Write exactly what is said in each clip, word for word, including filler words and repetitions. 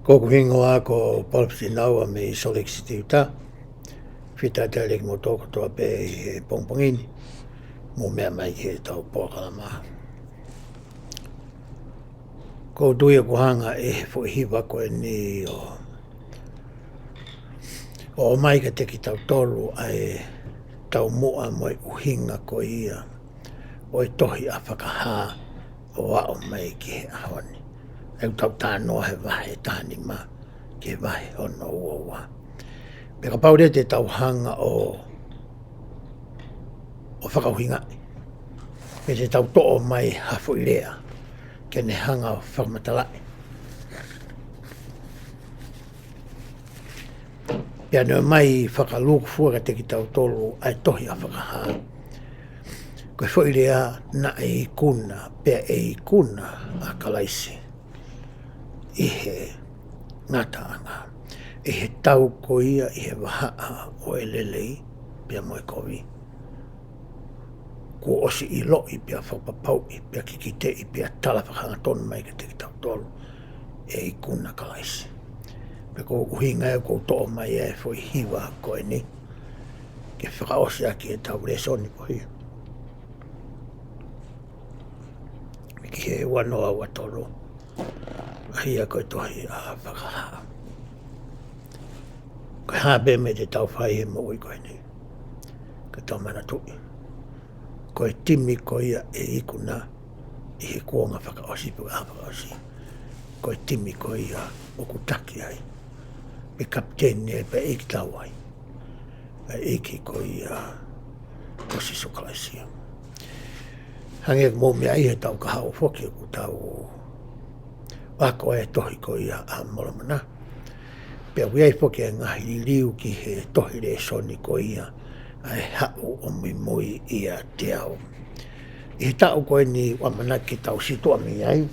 Ko hoku hingoa ko Paula Fitinaua mei Salt Lake City, Utah. Fakafetaʻi lelei kimoutolu kotoa pē ʻi he pongipongi ni, mou meʻa mai ki heʻetau polokalama. ʻOku ou tui ʻoku hanga ʻe he foʻi hiva ko eni ʻo, ʻo ʻomai kiate kitautolu ʻa e taumuʻa mo e ʻuhinga ko ia ʻo e tohi ʻa Fakahā ʻo aʻu mai ki he ʻaho ni. ʻOku tau talanoa he vahe taha nima ki he vahe hono ua ua. Pea kapau leva te tau hanga ʻo, ʻo fakaʻuhingaʻi, pe te tau toʻo mai ha foʻi lea ke ne hanga ʻo fakamatalaʻi, pea ne ʻomai fakalūkufua kiate kitautolu ʻa e tohi ʻa Fakahā. Ko e foʻi lea naʻe ikuna, pea ʻe ikuna ʻa Kalaisi ʻi he ngataʻanga, ʻi he tau ko ia ʻi he vahaʻa ʻo e lelei pea mo e kovi. Kuo ʻosi ʻiloʻi pea fakapapauʻi pea kikiteʻi pea tala fakahangatonu mai kiate kitautolu ʻe ikuna ʻa Kalaisi. Pea ko e ʻuhinga ia ʻoku ou toʻo mai ai e foʻi hiva ko eni ke fakaʻosi ʻaki ʻetau lēsoni ko ia, ki he ua noa ua tolu, ʻa ia ko e tohi ʻa Fakahā. Ko e hā pē meʻa te tau fai he moʻui ko eni, ka tau manatuʻi, ko e timi ko ia ʻe ikuna ʻi he kuonga fakaʻosi pe ko e ʻaho fakaʻosi, ko e timi ko ia ʻoku taki ai, pe kapiteni ai, pe ʻeikitau ai ʻa e ʻEiki ko ia ko Sīsū Kalaisi. Hangē ko e meʻa ʻi heʻetau kahaʻu foki ʻoku tau ako e tohi ko ia ʻa Molomona. Pea ʻoku ʻi ai foki e ngaahi liliu ki he tohi lēsoni ko ia ʻa e Haʻu ʻo Muimui ʻIate Au. ʻI he taʻu ko eni ʻoku ʻamanaki ke tau situʻa mei ai,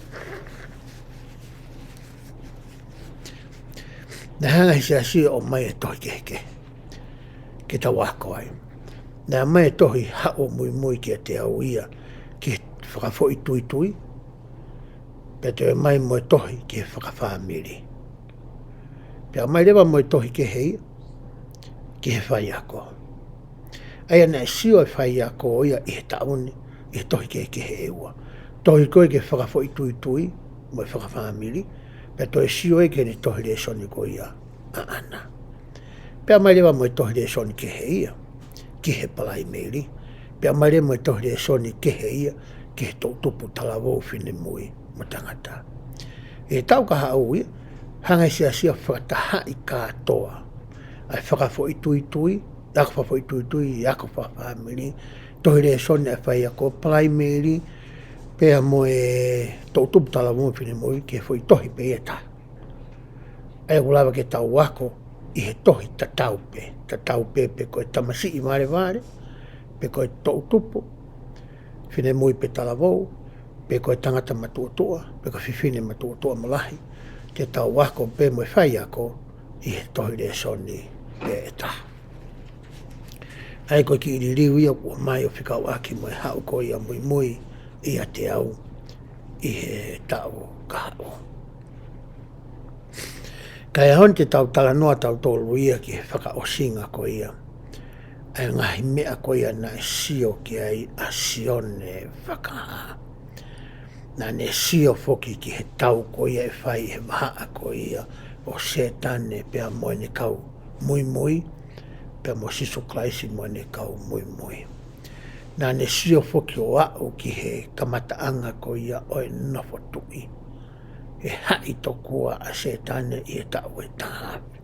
naʻe hanga ʻe he siasi ʻo ʻomai e tohi kehekehe ke tau ako ai. Naʻe ʻomai e tohi Haʻu ʻo Muimui Kiate Au ia ki he fakafoʻituitui, pea toe ʻomai mo e tohi ki he fakafāmili. Pea ʻomai leva mo e tohi kehe ia ki he faiako. ʻA ia naʻe sio e faiako ia ʻi he taʻu ni ʻi he tohi kehekehe ʻe ua. Tohi ko ia ki he fakafoʻituitui mo e fakafāmili, pea toe sio ia ki heʻene tohi lēsoni ko ia ʻaʻana. Pea ʻomai leva mo e tohi lēsoni kehe ia ki he Palaimeli, pea ʻomai leva mo e tohi lēsoni kehe ia ki he toʻutupu, talavou, finemui mo tangata. ʻI he taʻu kahaʻu ia, hanga ʻe he siasi ʻo fakatahaʻi kātoa ʻa e fakafoʻituitui, ako fakafoʻituitui, ako fakafāmili, tohi lēsoni ʻa e faiako Palaimeli, pea mo e toʻutupu, talavou, finemui ki he foʻi tohi pē ia ʻe taha. ʻA ia ʻoku lava ke tau ako ʻi he tohi tatau pē, tatau pē pe ko e tamasiʻi valevale, pe ko e toʻutupu, finemui pe talavou, pe ko e tangata matuʻotuʻa, pe ko e fefine matuʻotuʻa mo lahi, te tau ako pē mo e faiako ʻi he tohi lēsoni pē ʻe taha. ʻA ia ko e kiʻi liliu ia ʻoku ʻomai ʻo fekauʻaki mo e Haʻu ko ia ʻo Muimui ʻIate Au ʻi he taʻu kahaʻu. Ka ʻi he ʻaho ni te tau talanoa tautolu ia ki he fakaʻosinga ko ia ʻa e ngaahi meʻa ko ia naʻe sio ki ai ʻa Sione Fakahā. Naʻa ne sio foki ki he tau ko ia ʻe fai ʻe he vahaʻa ko ia ʻo Sētane pea mo ʻene kau muimui, pea mo Sīsū Kalaisi mo ʻene kau muimui. Naʻa ne sio foki ʻo aʻu ki he kamataʻanga ko ia ʻo e nofo tuʻi. ʻE haʻi tokua ʻa Sētane ʻi he taʻu ʻe taha afe.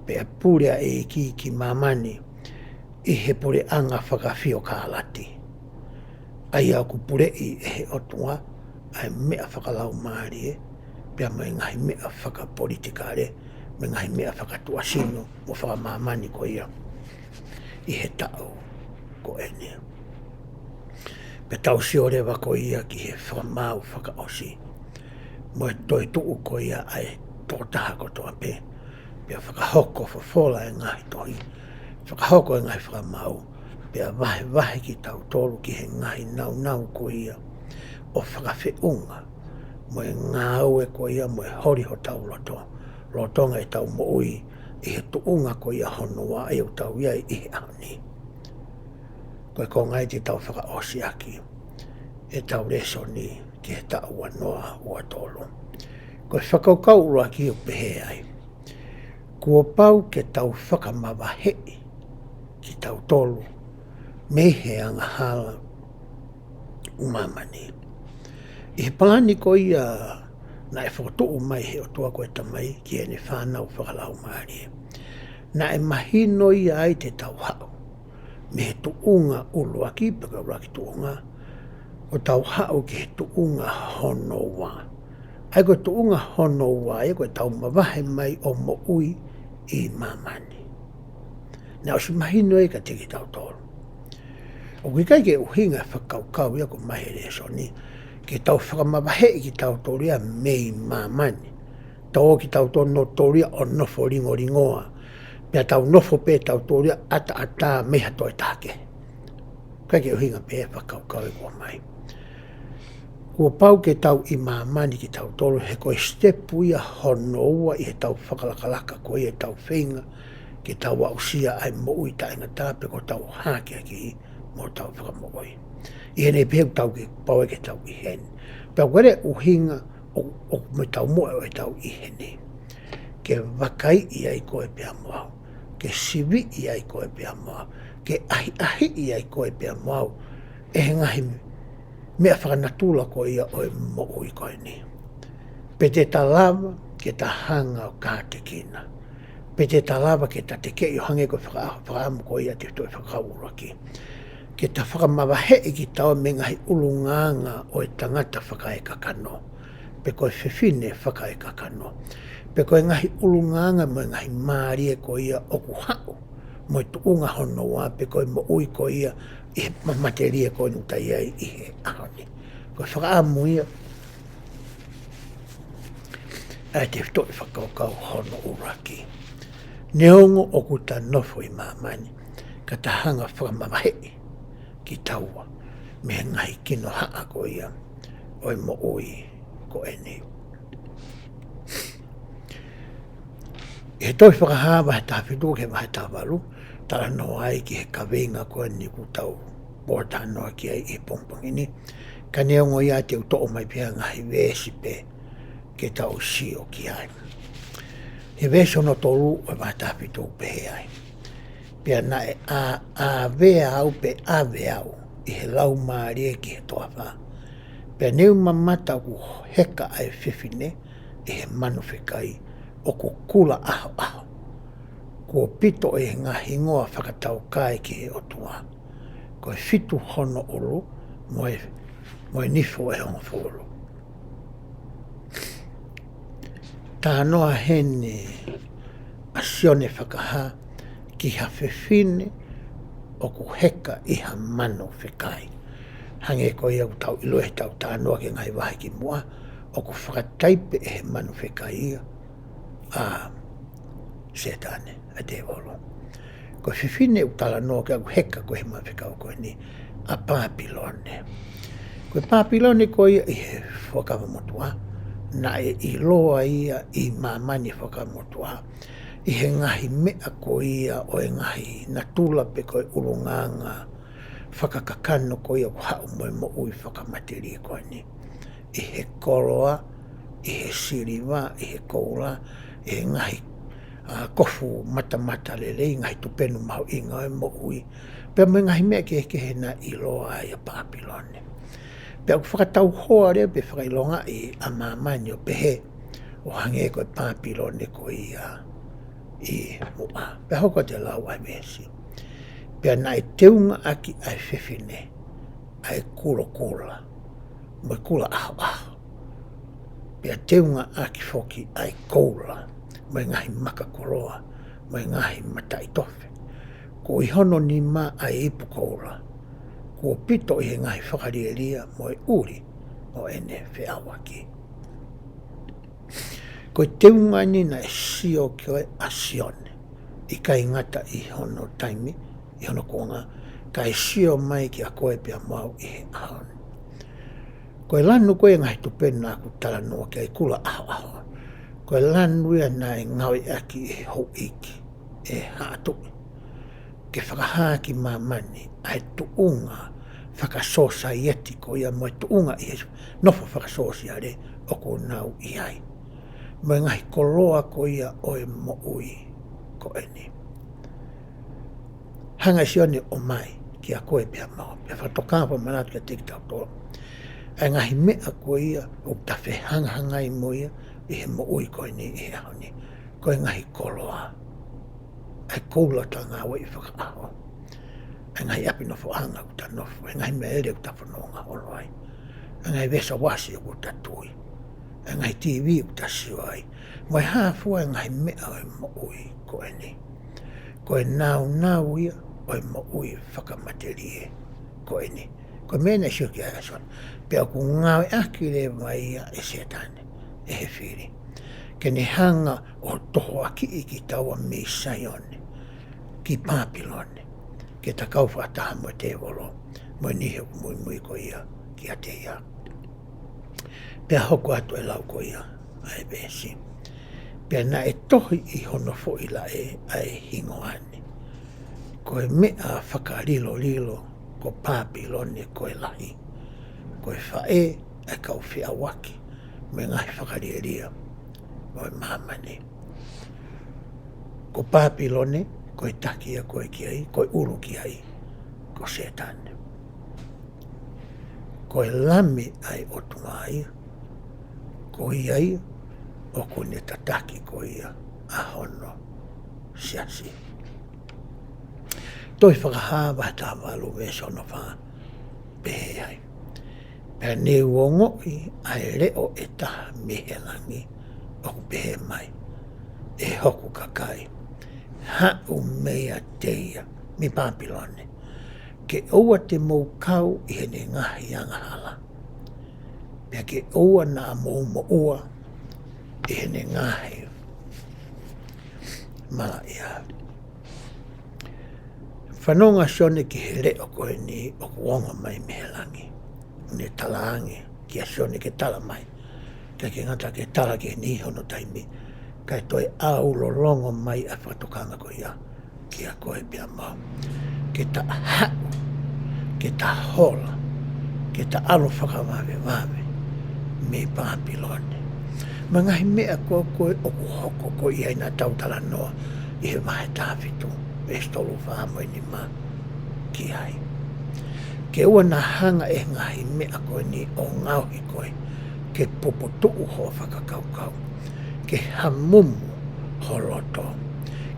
Pea pule ʻa e ʻEiki ki māmani ʻi he puleʻanga fakafiokālati, ʻa ia ʻoku puleʻi ʻe he ʻOtua ʻa e meʻa fakalaumālie, pea mo e ngaahi meʻa fakapolitikale, mo e ngaahi meʻa fakatuʻasino mo fakamāmani ko ia ʻi he taʻu ko eni. Pea tau sio leva ko ia ki he fakamaau fakaʻosi mo e toetuʻu ko ia ʻa e tokotaha kotoa pē. Pea fakahoko fofola e ngaahi tohi, fakahoko e ngaahi fakamaau, pea vahevahe kitautolu ki he ngaahi nāunau ko ia ʻo fakafeʻunga, mo e ngāue ko ia, mo e holi hotau loto, lolotonga ʻetau moʻui ʻi he tuʻunga ko ia hono ua ʻoku tau ʻi ai ʻi he ʻaho ni. Ko e konga ia te tau fakaʻosi ʻaki ʻetau lēsoni ki he taʻu ua noa ua tolu. Ko e fakakaukau ʻuluaki ʻoku pehē ai: Kuo pau ke tau fakamavaheʻi kitautolu mei he angahala ʻo māmani. ʻI he palani ko ia naʻe fokotuʻu mai he ʻOtua ko e Tamai ki heʻene fānau fakalaumālie, naʻe mahino ia ai te tau haʻu mei he tuʻunga ʻuluaki, pe ko e ʻuluaki tuʻunga, ʻo tau haʻu ki he tuʻunga hono ua. ʻA ia ko e tuʻunga hono ua ia ko ʻetau mavahe mai ʻo moʻui ʻi māmani. Naʻe ʻosi mahino ia kiate kitautolu. ʻOku ʻikai ke ʻuhinga e fakakaukau ia ʻoku ʻomai he lēsoni ke tau fakamavaheʻi kitautolu ia mei māmani, tau ō kitautolu ʻo toli ia ʻo nofo lingolingoa, pea tau nofo pē tautolu ia ʻataʻatā mei ha toe taha kehe. ʻIkai ke ʻuhinga pē e fakakaukau ia ʻoku ʻomai. Kuo pau ke tau ʻi māmani kitautolu, he ko e sitepu ia hono ua ʻi heʻetau fakalakalaka ko ia ʻetau feinga ke tau aʻusia ʻa e moʻui taʻengata pe ko ʻetau hākeakiʻi mo ʻetau fakamoʻui. ʻI heʻene pehē ʻoku tau, kuo pau ke tau ʻi heni. Pea ko e ʻuhinga ʻo, ʻo mo ʻetau moʻui ʻo ʻetau ʻi heni, ke vakaiʻi ai koe pea mo au, ke siviʻi ai koe pea mo au, ke ʻahiʻahiʻi ai koe pea mo au ʻe he ngaahi meʻa fakanatula ko ia ʻo e moʻui ko eni. Pe te ta lava ke ta hanga ʻo kātekina, pe te ta lava ke ta tekeʻi ʻo hangē ko e faka-, fakaʻamu ko ia ʻa e tefitoʻi fakakaukau ʻuluaki, ke ta fakamavaheʻi kitaua mei he ngaahi ʻulungaanga ʻo e tangata fakaekakano, pe ko e fefine fakaekakano, pe ko e ngaahi ʻulungaanga mo e ngaahi mālie ko ia ʻoku haʻu mo e tuʻunga hono ua, pe ko e moʻui ko ia ʻi he ma-, matelie ko eni ʻoku ta ʻi ai ʻi he ʻaho ni. Ko e fakaʻamu ia ʻa e tefitoʻi fakakaukau hono ʻuluaki. Neongo ʻoku ta nofo ʻi māmani, ka ta hanga ʻo fakamavaheʻi kitaua mei he ngaahi kinohaʻa ko ia ʻo e moʻui ko eni. ʻI he tohi Fakahā vahe taha fitu ki he vahe taha valu, talanoa ai ki he kaveinga ko eni ʻoku tau pōtalanoa ki ai ʻi he pongipongi ni. Ka neongo ia te u toʻo mai pē ha ngaahi veesi pē ke tau sio ki ai. He veesi hono tolu ʻo e vahe taha fitu ʻoku pehē ai: Pea naʻe ʻa-, ʻave au, pe ʻave au ʻi he laumālie ki he toafa. Pea ne u mamata ʻoku heka ʻa e fefine ʻi he manu fekai ʻoku kula ʻahoʻaho, kuo pito ʻi he ngaahi hingoa fakataukae ki he ʻOtua, ko e fitu hono ʻulu, mo e, mo e nifo ʻe hongofulu. Talanoa heni ʻa Sione Fakahā ki ha fefine ʻoku heka ʻi ha manu fekai. Hangē ko ia ʻoku tau ʻilo ʻi heʻetau talanoa ki he ngaahi vahe kimuʻa, ʻoku fakataipe ʻe he manu fekai ia ʻa Sētane, ʻa e tēvolo. Ko e fefine ʻoku talanoa ki ai ʻoku heka ko ē he manu fekai ko eni, ʻa Pāpilone. Ko e Pāpilone ko ia ʻi he Fuakava Motuʻa, naʻe ʻiloa ia ʻi māmani Fuakava Motuʻa ʻi he ngaahi meʻa ko ia ʻo e ngaahi natula pe ko e ʻulungaanga fakakakano ko ia ʻoku haʻu mo e moʻui fakamatelie ko eni, ʻi he koloa, ʻi he siliva, ʻi he koula, ʻi he ngaahi, ʻa, kofu matamatalelei, ngaahi tupenu mahuʻinga ʻo e moʻui, pea mo e ngaahi meʻa kehekehe naʻe ʻiloa ai ʻa Pāpilone. Pea ʻoku fakatauhoa leva pe fakaʻilongaʻi ʻa māmani ʻo pehē ʻo hangē ko e Pāpilone ko ia ʻi muʻa. Pea hoko atu e lau ʻa e veesi: Pea naʻe teunga ʻaki ʻa e fefine ʻa e kulokula mo e kula ʻahoʻaho, pea teunga ʻaki foki ʻa e koula mo e ngaahi maka koloa mo e ngaahi mataʻitofe. Ko ʻi hono nima ʻa e ipu koula, kuo pito ʻi he ngaahi fakalielia mo e ʻuli ʻo ʻene feʻauaki. Ko e teunga ni naʻe sio ki ai ʻa Sione, ʻikai ngata ʻi hono taimi, ʻi hono kuonga, kae sio mai kiate koe pea mo au ʻi he ʻaho ni. Ko e lanu ko e ngaahi tupenu naʻa ku talanoa ki ai, kula ʻahoʻaho. Ko e lanu ia naʻe ngāueʻaki ʻe he houʻeiki, ʻe he haʻa tuʻi, ke fakahā ki māmani ʻa e tuʻunga fakasōsaieti ko ia mo e tuʻunga ʻi he nofo fakasōsiale ʻoku nau ʻi ai, mo e ngaahi koloa ko ia ʻo e moʻui ko eni. Hanga ʻe Sione ʻo ʻomai kiate koe pea mo au, pea fakatokangaʻi pea manatu kiate kitautolu ʻa e ngaahi meʻa ko ia ʻoku ta fehangahangai mo ia ʻi he moʻui ko eni ʻi he ʻaho ni. Ko e ngaahi koloa, ʻa e koula ʻoku ta ngāueʻi fakaʻaho, ʻa e ngaahi ʻapi nofoʻanga ʻoku ta nofo, ʻa e ngaahi meʻalele ʻoku ta fononga holo ai, ʻa e ngaahi vesa uasi ʻoku ta tui, ʻa e ngaahi T V ʻoku ta sio ai, mo e hā fua e ngaahi meʻa ʻo e moʻui ko eni. Ko e nāunau ia ʻo e moʻui fakamatelie ko eni. Ko e meʻa naʻe sio ki ai ʻa Sione. Pea ʻoku ngāueʻaki leva ia ʻe Sētane, ʻe he fili, ke ne hanga ʻo tohoakiʻi kitaua mei Saione ki Pāpilone, ke ta kau fakataha mo e tēvolo, mo e niʻihi ʻoku muimui ko ia kiate ia. Pea hoko atu e lau ko ia ʻa e veesi. Pea naʻe tohi ʻi hono foʻi laʻe ʻa e hingoa ni: Ko e meʻa fakalilolilo ko Pāpilone ko e lahi, ko e faʻē ʻa e kau feʻauaki mo e ngaahi fakalielia ʻo e māmani. Ko Pāpilone, ko e taki ia ko ē ki ai, ko e ʻulu ki ai ko Sētane. Ko e Lami ʻa e ʻOtua ia, ko ia ia ʻoku ne tataki ko ia ʻa hono siasi. Tohi Fakahā vahe taha valu veesi hono fā, pehē ai: Pea ne u ongoʻi ʻa e leʻo ʻe taha mei he langi ʻoku pehē mai, ʻE hoku kakai, haʻu meiate ia, mei Pāpilone, ke ʻoua te mou kau ʻi heʻene ngaahi angahala, pea ke ʻoua naʻa mou moʻua ʻi heʻene ngaahi malaʻia. Fanongo ʻa Sione ki he leʻo ko eni ʻoku ongo mai mei he langi. Ne talaange kia Sione ke tala mai, ʻikai ke ngata ke tala ki he niʻihi hono taimi, kae toe ʻaulolongo mai ʻa e fakatokanga ko ia kiate koe pea mo au. Ke ta haʻu, ke ta hola, ke ta ʻalu fakavavevave mei Pāpilone. Mo e ngaahi meʻa ko ē ʻoku hoko ko ia naʻa tau talanoa ʻi he vahe taha fitu, veesi tolu fā mo e nima ki ai. Ke ʻoua naʻa hanga ʻe he ngaahi meʻa ko eni ʻo ngaohi koe ke puputuʻu hoʻo fakakaukau, ke hamumu ho loto,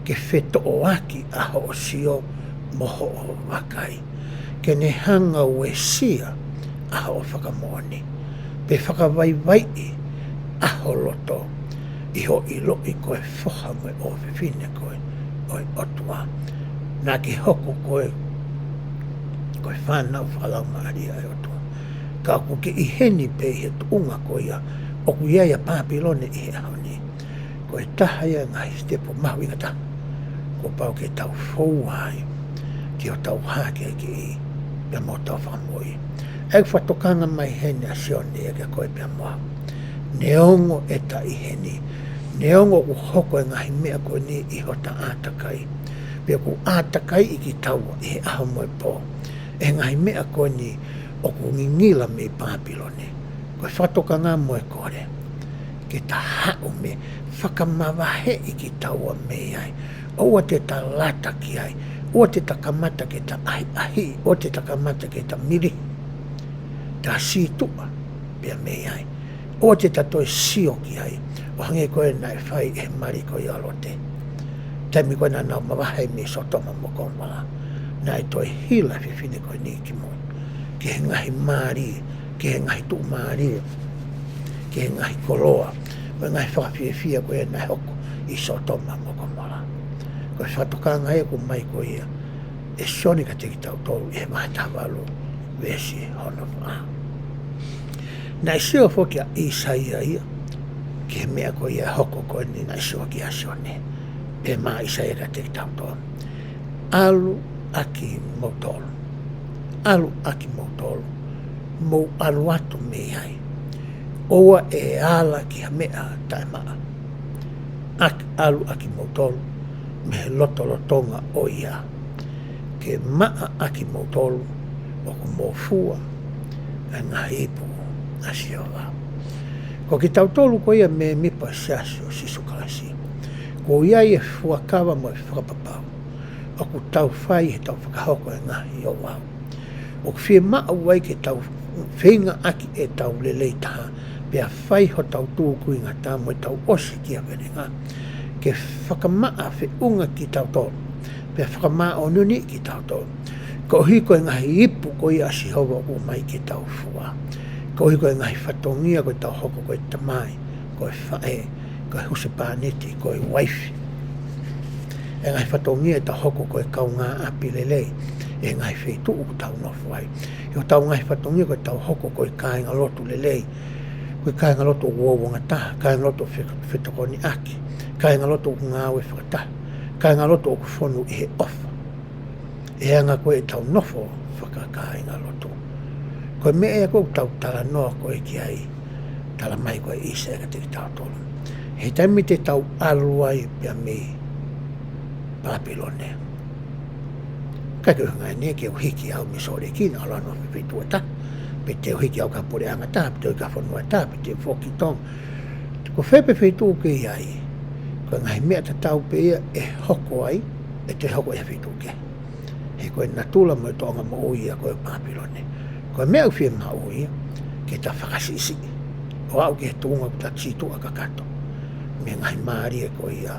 ke fetoʻoaki ʻa hoʻo sio mo hoʻo vakai, ke ne hanga ʻo uesia ʻa hoʻo fakamoʻoni, pe fakavaivaiʻi ʻa ho loto ʻi hoʻo ʻiloʻi ko e foha mo e ʻofefine koe ʻo e ʻOtua. Naʻa ke hoko koe ko e fānau fakalaumālie ʻa e ʻOtua. Ka ʻoku ke ʻi heni pē ʻi he tuʻunga ko ia ʻoku ʻi ai ʻa Pāpilone ʻi he ʻaho ni. Ko e taha ia e ngaahi sitepu mahuʻinga taha kuo pau ke tau foua ai ki hotau hākeakiʻi pea mo hotau fakamoʻui. ʻA e fakatokanga mai heni ʻa Sione ia kiate koe pea mo au. Neongo ʻeta ʻi heni, neongo ʻoku hoko e ngaahi meʻa ko eni ʻi hota ʻātakai, pea ʻoku ʻātakaiʻi kitaua ʻi he ʻaho mo e pō ʻe he ngaahi meʻa ko eni ʻoku ngingila mei Pāpilone, ko e fakatokanga mo e kole ke ta haʻu mei ai, fakamavaheʻi kitaua mei ai. ʻOua te ta lata ki ai, ʻoua te ta kamata ke ta ʻahiʻahiʻi, ʻoua te ta kamata ke ta mili, ta sītuʻa pea mei ai. ʻOua te ta toe sio ki ai ʻo hangē ko e naʻe fai ʻe he mali ko ia ʻo Lote. Taimi ko ē naʻa nau mavahe mei Sōtoma mo Komola, naʻe toe hila e fefine ko eni ki mui ki he ngaahi mali, ki he ngaahi tuʻumālie, ki he ngaahi koloa mo e ngaahi fakafiefia ko ia naʻe hoko ʻi Sōtoma mo Komola. Ko e fakatokanga ia ʻoku ʻomai ko ia ʻe Sione kiate kitautolu ʻi he vahe taha valu veesi hono fā. Naʻe sio foki ʻa ʻĪsaia ia ki he meʻa ko ia ʻe hoko ko eni, naʻe sio ki ai ʻa Sione. Pehē mai ʻa ʻĪsaia kiate kitautolu: ʻAlu ʻa kimoutolu, ʻalu ʻa kimoutolu mou ʻalu atu mei ai. ʻOua ʻe ala ki ha meʻa taʻemaʻa. ʻAki ʻalu ʻa kimoutolu mei he lotolotonga ʻo ia, ke maʻa ʻa kimoutolu ʻoku mou fua ʻa e ngaahi ipu ʻa Sihova. Ko kitautolu ko ia mēmipa ʻo e Siasi ʻo Sīsū Kalaisi, kuo ʻi ai e fuakava mo e fakapapau ʻoku tau fai heʻetau fakahoko e ngaahi ouau. ʻOku fiemaʻu ai ke tau feingaʻaki ʻetau lelei taha, pea fai hotau tūkuingatā mo ʻetau ʻosikiavelenga ke fakamaʻa feʻunga kitautolu, pea fakamāʻoniʻoniʻi kitautolu, koeʻuhi ko e ngaahi ipu ko ia ʻa Sihova ʻoku ʻomai ke tau fua, koeʻuhi ko e ngaahi fatongia ko ʻetau hoko ko e tamai, ko e faʻē, ko e husepāniti, ko e uaifi. ʻE ngaahi fatongia ʻetau hoko ko e kaungāʻapi lelei ʻi he ngaahi feituʻu ʻoku tau nofo ai. ʻI hotau ngaahi fatongia ko ʻetau hoko ko e kāingalotu lelei, ko e kāingalotu ʻoku uouangataha, kāingalotu fe-, fetokoniʻaki, kāingalotu ʻoku ngāue fakataha, kāingalotu ʻoku fonu ʻi he ʻofa. ʻE anga ko ē ʻetau nofo fakakāingalotu. Ko e meʻa ia ʻoku tau talanoa ko ē ki ai, talamai ko ē ʻe ʻĪsaia kiate kitautolu, he taimi te tau ʻalu ai pea mei Pāpilone, ʻikai ke u hanga eni ke u hiki au mei Sōleki ʻo ʻalu ʻo nofo he feituʻu ʻe taha, pe te u hiki au ki ha puleʻanga ʻe taha, pe te u hiki au ki ha fonua ʻe taha, pe te u foki ki Tonga. Ko fē pē feituʻu ʻoku ke ʻi ai, ko e ngaahi meʻa tatau pē ia ʻe hoko ai, ʻe toe hoko ʻi ha feituʻu kehe. He ko e natula mo e tōʻonga moʻui ia ko ē ʻo Pāpilone. Ko e meʻa ʻoku fiemaʻu ia ke ta fakasiʻisiʻi ʻo aʻu ki he tuʻunga ʻoku ta sītuʻa kakato mei he ngaahi mālie ko ia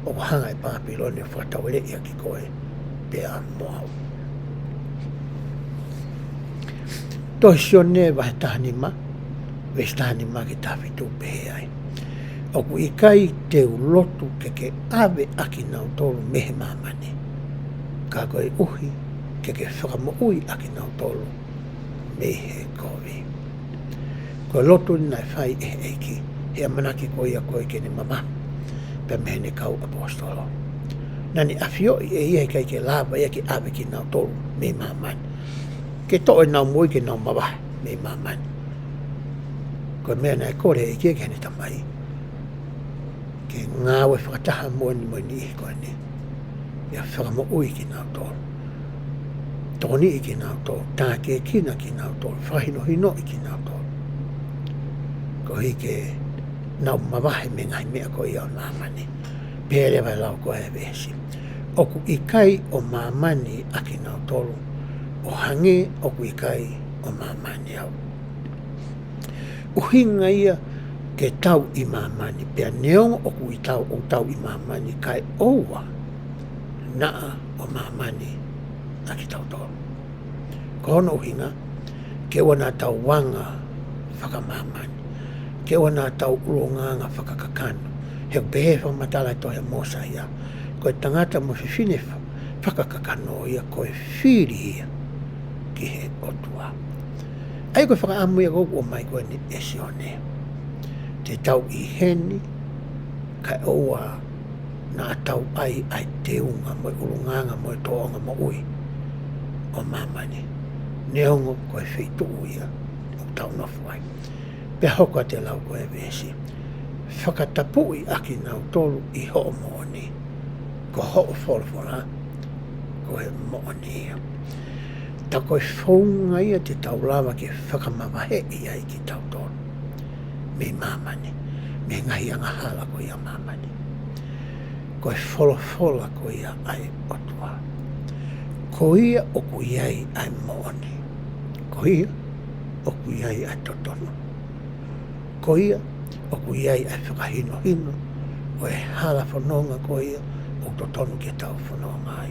ʻoku hanga ʻe Pāpilone ʻo fakataueleʻi ʻaki koe pea mo au. Tohi Sione vahe taha nima, veesi taha nima ki he taha fitu, pehē ai: ʻOku ʻikai te u lotu ke ke ʻave ʻa kinautolu mei he māmani, ka koeʻuhi ke ke fakamoʻui ʻa kinautolu mei he kovi. Ko e lotu naʻe fai ʻe he ʻEiki he ʻamanaki ko ia ko ē ke ne mavahe pea mei heʻene kau ʻaposetolo. Naʻa ne ʻafioʻi ʻe ia he ʻikai ke lava ia ke ʻave kinautolu mei māmani, ke toʻo ʻenau moʻui ke nau mavahe mei māmani. Ko e meʻa naʻe kole ʻe he ʻEiki ki heʻene Tamai ke ngāue fakataha mo eni mo e niʻihi ko eni, pea fakamoʻui kinautolu, tokoniʻi kinautolu, tākiekina kinautolu, fakahinohinoʻi kinautolu, koeʻuhi ke nau mavahe mei he ngaahi meʻa ko ia ʻo māmani. Pehē leva e lau ko ē ʻa e veesi: ʻOku ʻikai ʻo māmani ʻa kinautolu, ʻo hangē ʻoku ʻikai ʻo māmani au. ʻUhinga ia ke tau ʻi māmani, pea neongo ʻoku ʻi tau, ʻoku tau ʻi māmani, kae ʻoua naʻa ʻo māmani ʻa kitautolu. Ko hono ʻuhinga, ke ʻoua naʻa tau anga fakamāmani, ke ʻoua naʻa tau ʻulungaanga fakakakano. He ʻoku pehē fakamatala e tohi ʻa Mōsaia, ko e tangata mo e fefine fa-, fakakakano ia ko e fili ia ki he ʻOtua. ʻA ia ko e fakaʻamu ia ʻoku ʻomai ko eni ʻe Sione. Te tau ʻi heni, kae ʻoua naʻa tau ʻai ʻa e teunga mo e ʻulungaanga mo e tōʻonga moʻui ʻo māmani, neongo ko e feituʻu ia ʻoku tau nofo ai. Pea hoko atu e lau ko ē ʻa e veesi: Fakatapuʻi ʻa kinautolu ʻi hoʻo moʻoni, ko hoʻo folofola ko e moʻoni ia. Tā ko e founga ia te tau lava ke fakamavaheʻi ai kitautolu mei māmani, mei he ngaahi angahala ko ia ʻa māmani. Ko e folofola ko ia ʻa e ʻOtua. Ko ia ʻoku ʻi ai ʻa e moʻoni. Ko ia ʻoku ʻi ai ʻa e totonu. Ko ia ʻoku ʻi ai ʻa e fakahinohino ʻo e hala fononga ko ia ʻoku totonu ke tau fononga ai.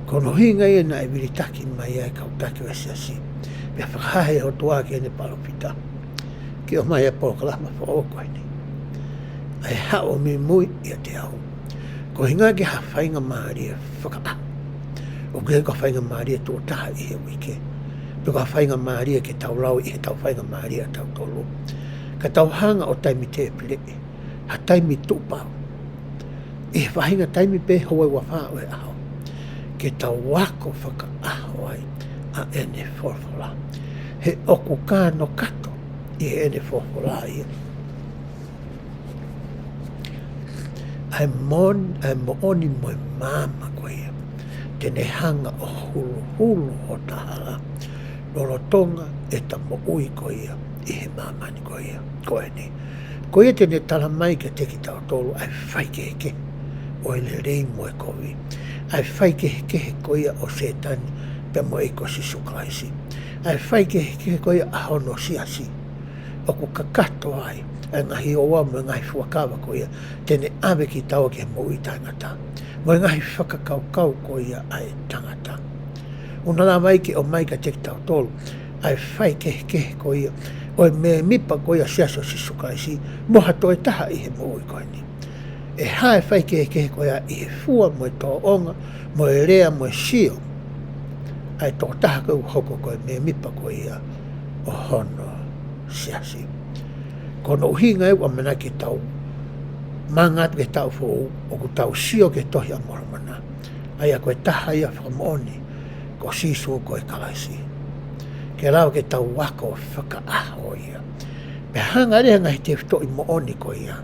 Ko hono ʻuhinga ia naʻe vilitaki mai ai e kau taki ʻo e siasi, pea fakahā ʻe he ʻOtua ki heʻene palōfita ke ʻomai e polokalama foʻou ko eni, ʻa e Haʻu ʻo Muimui ʻIate Au. Ko e ʻuhinga ki ha faingamālie fakaʻaho. ʻOku ʻikai ko ha faingamālie tuʻo taha ʻi he uike, pe ko ha faingamālie ke tau lau ʻi heʻetau faingamālie ʻatautolu. Ka tau hanga ʻo taimi tēpileʻi ha taimi tuʻupau ʻi he faʻahinga taimi pē houa ʻe uofā ʻo e ʻaho, ke tau ako fakaʻaho ai ʻa ʻene folofola. He ʻoku kānokato ʻi heʻene folofola ia ʻa e moʻon-, ʻa e moʻoni mo e maama ko ia te ne hanga ʻo huluhulu hota hala lolotonga ʻeta moʻui ko ia ʻi he māmani ko ia ko eni. Ko ia te ne tala mai kiate kitautolu ʻa e faikehekehe ʻo e lelei mo e kovi, ʻa e faikehekehe ko ia ʻo Sētane pea mo e ʻEiki ko Sīsū Kalaisi, ʻa e faikehekehe ko ia ʻa hono siasi. ʻOku kakato ai ʻa e ngaahi ouau mo e ngaahi fuakava ko ia te ne ʻave kitaua ki he moʻui taʻengata, mo e ngaahi fakakaukau ko ia ʻa e tangata. ʻOku na lava ai ke ʻomai kiate kitautolu ʻa e faikehekehe ko ia ʻo e mēmipa ko ia ʻo e Siasi ʻo Sīsū Kalaisi mo ha toe taha ʻi he moʻui ko eni. ʻE hā e faikehekehe ko ia ʻi he fua mo e tōʻonga mo e lea mo e sio ʻa e tokotaha ko ē ʻoku hoko ko e mēmipa ko ia ʻo hono siasi. Ko hono ʻuhinga ia ʻoku ʻamanaki ke tau manga atu ki he taʻu foʻou, ʻoku tau sio ki he Tohi ʻa Molomona, ʻa ia ko e taha ia fakamoʻoni ko Sīsū ko e Kalaisi, ke lava ke tau ako fakaʻaho ia. Pea hanga leva ʻe he ngaahi tefitoʻi moʻoni ko ia,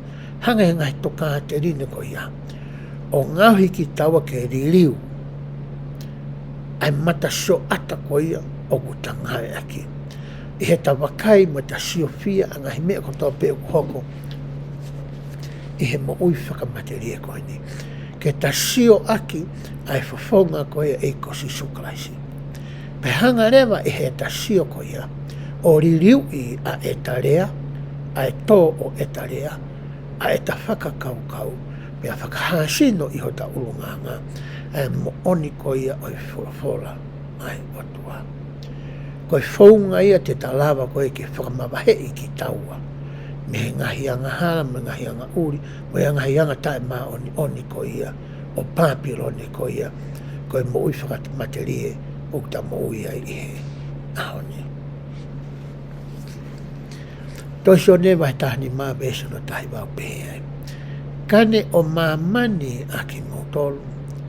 hanga ʻe he ngaahi tokāteline ko ia ʻo ngaohi kitaua ke liliu ʻa e matasioʻata ko ia ʻoku ta ngāueʻaki ʻi heʻeta vakai mo ʻeta siofia ʻa e ngaahi meʻa kotoa pē ʻoku hoko ʻi he moʻui fakamatelie ko eni, ke ta sio ʻaki ʻa e fofonga ko ia ʻo e ʻEiki ko Sīsū Kalaisi. Pea hanga leva ʻe heʻeta sio ko ia ʻo liliuʻi ʻa ʻeta lea, ʻa e tō ʻo ʻeta lea, ʻa ʻeta fakakaukau, pea fakahāsino ʻi hota ʻulungaanga ʻa e moʻoni ko ia ʻo e folofola ʻa e ʻOtua. Ko e founga ia te ta lava ko ē ke fakamavaheʻi kitaua mei he ngaahi angahala, mei he ngaahi angaʻuli, mei he ngaahi anga taʻemāʻoniʻoni ko ia ʻo Pāpilone ko ia, ko e moʻui fakamatelie ʻoku ta moʻui ai ʻi he ʻaho ni. Tohi Sione vahe taha nima veesi hono taha valu pehē ai: Ka ne ʻo māmani ʻa kimoutolu,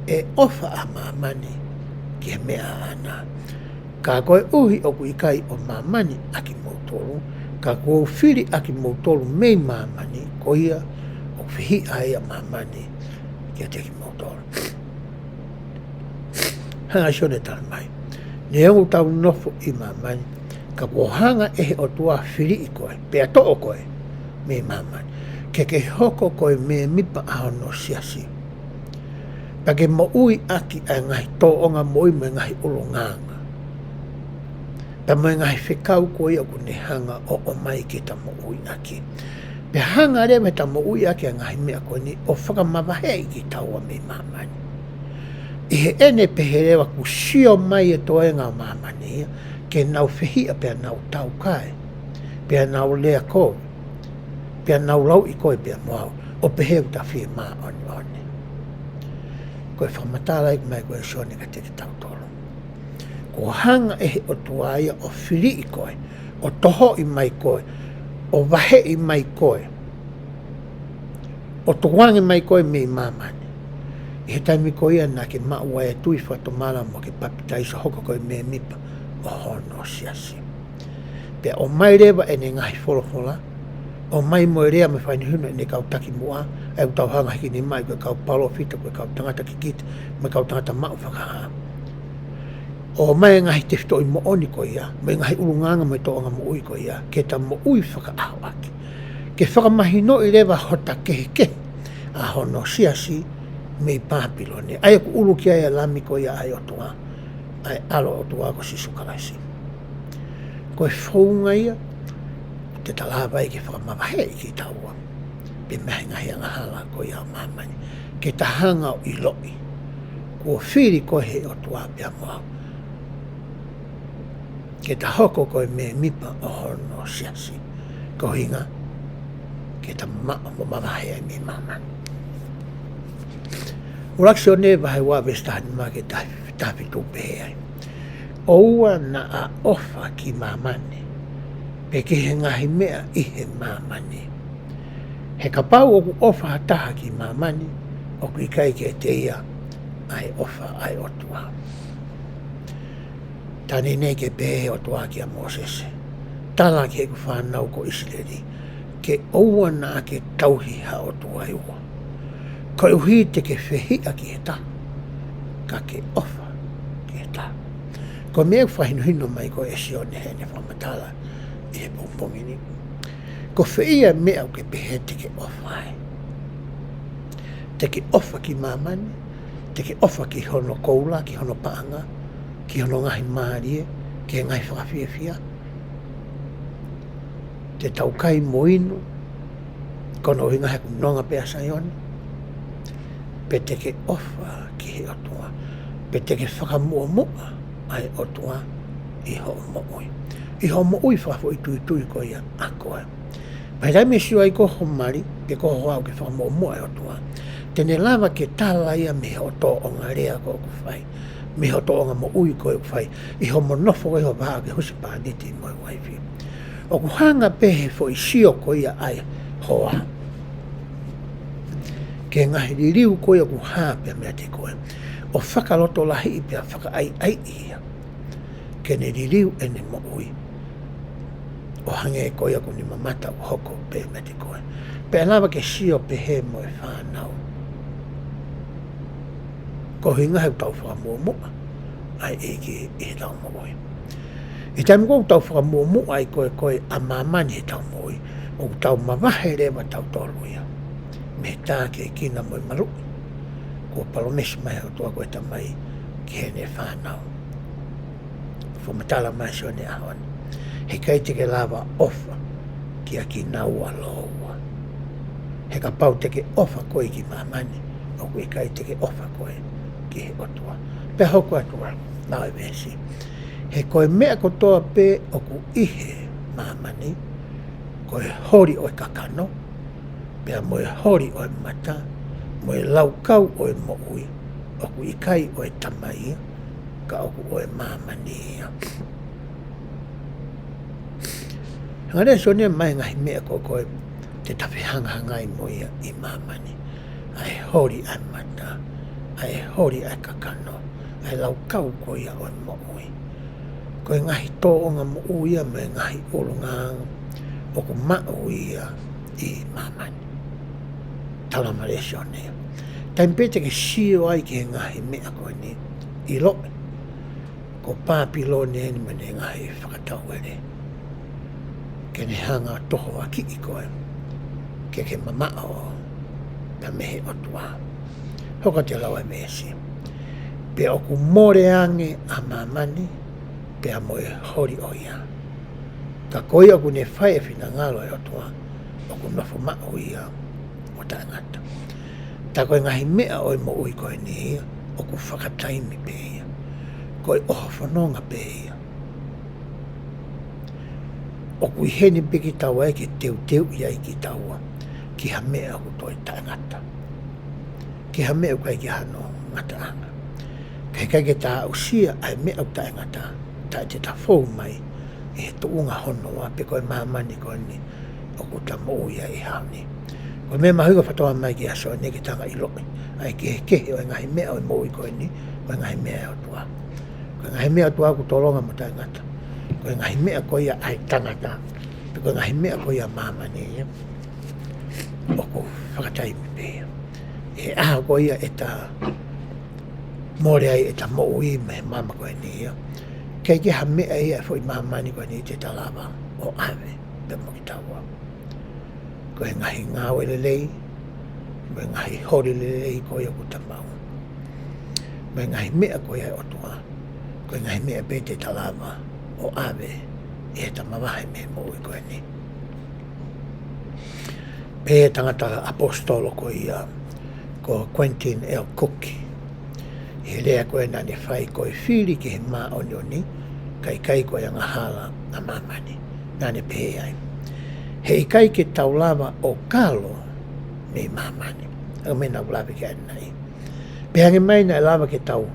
ʻe ʻofa ʻa māmani ki he meʻa ʻaʻana. Ka koeʻuhi ʻoku ʻikai ʻo māmani ʻa kimoutolu, ka kuo u fili ʻa kimoutolu mei māmani, ko ia ʻoku fehiʻa ai ʻa māmani kiate kimoutolu. Hanga ʻe Sione ʻo tala mai: Neongo ʻoku tau nofo ʻi māmani, ka kuo hanga ʻe he ʻOtua ʻo filiʻi koe, pea toʻo koe mei māmani, ke ke hoko ko e mēmipa ʻa hono siasi, pea ke moʻui ʻaki ʻa e ngaahi tōʻonga moʻui mo e ngaahi ʻulungaanga, pea mo e ngaahi fekau ko ia ʻoku ne hanga ʻo ʻomai ke ta moʻui ʻaki. Pea hanga leva ʻe heʻeta moʻui ʻaki ʻa e ngaahi meʻa ko eni ʻo fakamavaheʻi kitaua mei māmani. ʻI heʻene pehē leva kuo sio mai e toenga ʻo māmani ia ke nau fehiʻa pea nau taukae, pea nau lea kovi, pea nau lauʻi koe pea mo au, ʻo pehē ʻoku ta fiemāʻoniʻoni. Ko e fakamatala ia mai ko ē ʻa Sione kiate kitautolu. Kuo hanga ʻe he ʻOtua ia ʻo filiʻi koe, ʻo tohoʻi mai koe, ʻo vaheʻi mai koe, ʻo tukuange mai koe mei māmani, ʻi he taimi ko ia naʻa ke maʻu ai e tui fakatomala mo ke papitaiso, hoko ko e mēmipa ʻo hono siasi. Pea ʻomai leva ʻene ngaahi folofola, ʻomai mo e lea mo e fakahinohino ʻene kau takimuʻa, ʻa ia ʻoku tau hanga ʻo hiki nima ai, ko e kau palōfita, ko e kau tangata kikite, mo e kau tangata maʻu fakahā. ʻOmai e ngaahi tefitoʻi moʻoni ko ia, mo e ngaahi ʻulungaanga mo e tōʻonga moʻui ko ia ke ta moʻui fakaʻaho ʻaki, ke fakamahinoʻi leva hota kehekehe ʻa hono siasi mei Pāpilone, ʻa ia ʻoku ʻulu ki ai ʻa e Lami ko ia ʻa e ʻOtua, ʻa e ʻAlo ʻo e ʻOtua ko Sīsū Kalaisi. Ko e founga ia te ta lava ai ke fakamavaheʻi kitaua pea mei he ngaahi angahala ko ia ʻo māmani, ke ta hanga ʻo ʻiloʻi kuo fili koe ʻe he ʻOtua pea mo au ke ta hoko ko e mēmipa ʻo hono siasi, ko e ʻuhinga ke ta maʻu mo mavahe ai mei māmani. ʻUluaki Sione vahe ua veesi taha nima ki he taha, taha fitu pehē ai: ʻOua naʻa ʻofa ki māmani, pe ki he ngaahi meʻa ʻi he māmani. He kapau ʻoku ʻofa ha taha ki māmani, ʻoku ʻikai kiate ia ʻa e ʻofa ʻa e ʻOtua. Tani nei ke pehē ʻOtua kia Mōsese, tala ki heʻeku fānau ko ʻIsileli, ke ʻoua naʻa ke tauhi ha ʻotua ʻe ua. Koeʻuhi te ke fehiʻa ki he taha, ka ke ʻofa ki he taha. Ko e meʻa ʻoku fakahinohino mai ko ē ʻe Sione heʻene fakamatala ʻi he pongipongi ni. Ko fē ia meʻa ʻoku ke pehē te ke ʻofa ai? Te ke ʻofa ki māmani, te ke ʻofa ki hono koula, ki hono paʻanga, ki hono ngaahi mālie, ki he ngaahi fakafiefia. Te tau kai mo inu, ko hono ʻuhinga he ʻoku nonga pē ʻa Saione. Pe te ke ʻofa ki he ʻOtua, pe te ke fakamuʻomuʻa ʻa e ʻOtua ʻi hoʻo moʻui. ʻI hoʻo moʻui fakafoʻituitui ko ia ʻa koe. Pea taimi ʻe sio ai ko ho mali, pe ko ho hoa ʻoku ke fakamuʻomuʻa e ʻOtua, te ne lava ke tala ia mei hoʻo tōʻonga lea ko ē ʻoku fai, mei hoʻo tōʻonga moʻui ko ē ʻoku fai, ʻi hoʻomo nofo ko ē ʻi ho vahaʻa ke husepāniti mo e uaifi. ʻOku hanga pē he foʻi sio ko ia ʻa e hoa ki he ngaahi liliu ko ia ʻoku hā pē meiate koe, ʻo fakalotolahiʻi pea fakaʻaiʻaiʻi ia ke ne liliu ʻene moʻui, ʻo hangē ko ia ʻoku ne mamata ʻoku hoko pē meiate koe. Pea lava ke sio pehē mo e fānau, ko e ʻuhinga he ʻoku tau fakamuʻomuʻa ʻa e ʻEiki ʻi heʻetau moʻui. ʻI he taimi ko ē ʻoku tau fakamuʻomuʻa ai ko ē ko ē ʻa māmani heʻetau moʻui, ʻoku tau mavahe leva tautolu ia mei he tākiekina mo e maluʻi kuo palōmesi mai ʻe he ʻOtua ko e Tamai ki heʻene fānau. Fakamatala mai ʻa Sione he ʻaho ni, heʻikai te ke lava ʻofa kia kinaua lōua. He kapau te ke ʻofa koe ki māmani, ʻoku ʻikai te ke ʻofa koe ki he ʻOtua. Pea hoko atu ai, lau e veesi. He ko e meʻa kotoa pē ʻoku ʻi he māmani, ko e holi ʻo e kakano, pea mo e holi ʻo e mata, mo e laukau ʻo e moʻui, ʻoku ʻikai ʻo e Tamai ia, ka ʻoku ʻo e māmani ia. Hanga leva ʻe Sione mai ngaahi meʻa ko ē ko ē te ta fehangahangai mo ia ʻi māmani. ʻA e holi ʻa e mata, ʻa e holi ʻa e kakano, ʻa e laukau ko ia ʻo e moʻui. Ko e ngaahi tōʻonga moʻui ia mo e ngaahi ʻulungaanga ʻoku maʻu ia ʻi māmani. Tala mai leva ʻe Sione ia, taimi pē te ke sio ai ki he ngaahi meʻa ko eni, ʻiloʻi ko Pāpilone eni mo ʻene ngaahi fakatauele, ke ne hanga ʻo tohoakiʻi koe ke ke mamaʻo pē mei he ʻOtua. Hoko atu e lau e veesi. Pea ʻoku mole ange ʻa māmani pea mo e holi ʻo ia. Ka ko ia ʻoku ne fai e finangalo ʻo e ʻOtua, ʻoku nofo maʻu ia ʻo taʻengata. Tā ko e ngaahi meʻa ʻo e moʻui ko eni ia, ʻoku fakataimi pē ia. Ko e ʻohofononga pē ia. ʻOku ʻi heni pē kitaua ia ke teuteuʻi ai kitaua ki ha meʻa ʻoku toe taʻengata, ki ha meʻa ʻoku ʻikai ke ʻi ai hano ngataʻanga. Ka heʻikai ke ta aʻusia ʻa e meʻa ʻoku taʻengata, taʻe te ta fou mai ʻi he tuʻunga hono ua pe ko e māmani ko eni ʻoku ta moʻui ai he ʻaho ni. Ko e meʻa mahuʻinga fakataha mai ki he ʻaho ni ke ta hanga ʻo ʻiloʻi ʻa e kehekehe ʻo e ngaahi meʻa ʻo e moʻui ko eni mo e ngaahi meʻa ʻa e ʻOtua. Ko e ngaahi meʻa ʻa e ʻOtua ʻoku tolonga mo taʻengata. Ko e ngaahi meʻa ko ia ʻa e tangata, pe ko e ngaahi meʻa ko ia ʻa māmani ia, ʻoku fakataimi pē ia. He ʻaho ko ia ʻe ta mole ai ʻeta moʻui mei he māmani ko eni ia, ʻikai ke ʻi ai ha meʻa ia ʻa e foʻi māmani ko eni te ta lava ʻo ʻave pē mo kitaua. Ko e ngaahi ngāue lelei mo e ngaahi holi lelei ko ia ʻoku ta maʻu, mo e ngaahi meʻa ko ia ʻa e ʻOtua, ko e ngaahi meʻa pē te ta lava ʻo ʻave ʻi heʻeta mavahe mei he moʻui ko eni. Pehē ʻe he tangata ʻaposetolo ko ia ko Quentin L. Cook, ʻi he lea ko ē naʻa ne fai, ko e fili ki he māʻoniʻoni, kae ʻikai ko e angahala ʻa māmani. Naʻa ne pehē ai, heʻikai ke tau lava ʻo kalo mei māmani. ʻA e meʻa naʻa ku lave ki ai ʻanenai. Pea hangē mai naʻe lava ke tau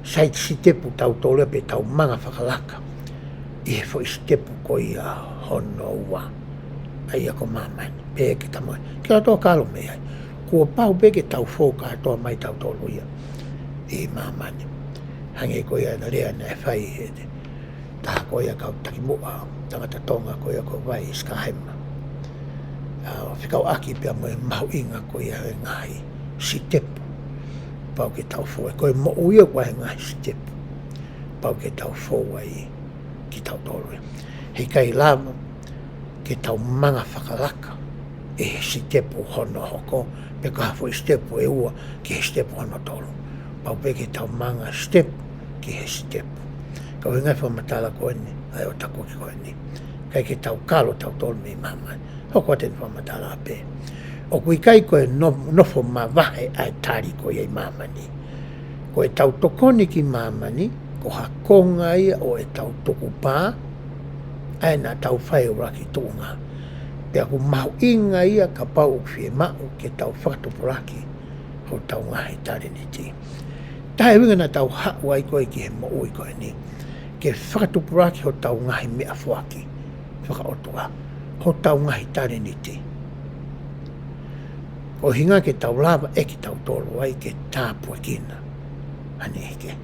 side step tautolu ia pe tau manga fakalaka ʻi he foʻi sitepu ko ia hono ua, ʻa ia ko māmani. Pea ke tau mai, ke tau kalo mei ai. Kuo pau pē ke tau fou kātoa mai tautolu ia ʻi māmani. Hangē ko ia ʻa e lea naʻe fai ʻe he taha ko ia kau takimuʻa tangata Tonga ko ia ko Vai Sikahema. ʻA, ʻo fekauʻaki pea mo e mahuʻinga ko ia e ngaahi sitepu pau ke tau fou ai. Ko e moʻui ʻoku ʻi ai e ngaahi sitepu pau ke tau fou ai kitautolu. He ʻikai lava ke tau manga fakalaka ʻi he sitepu hono hoko, pe ko ha foʻi sitepu ʻe ua ki he sitepu hono tolu. Pau pē ke tau manga sitepu ki he sitepu. Ka ʻuhinga e fakamatala ko eni, ʻa e ʻOtakoki ko eni. ʻIkai ke tau kalo tautolu mei māmani. Hoko atu eni fakamatala pē. ʻOku ʻikai ko e no-, nofo mavahe ʻa e tali ko ia ʻi māmani. Ko ʻetau tokoni ki māmani, ko ha konga ia ʻo ʻetau tukupā, ʻa ia naʻa tau fai ʻuluaki tuʻunga. Pea ʻoku mahuʻinga ia kapau ʻoku fiemaʻu ke tau fakatupulaki hotau ngaahi talēniti. Taha e ʻuhinga naʻa tau haʻu ai ko ē ki he moʻui ko eni, ke fakatupulaki hotau ngaahi meʻafoaki fakaʻotua, hotau ngaahi talēniti. Ko e ʻuhinga ke tau lava ʻe kitautolu ai ke tāpuekina ha niʻihi kehe.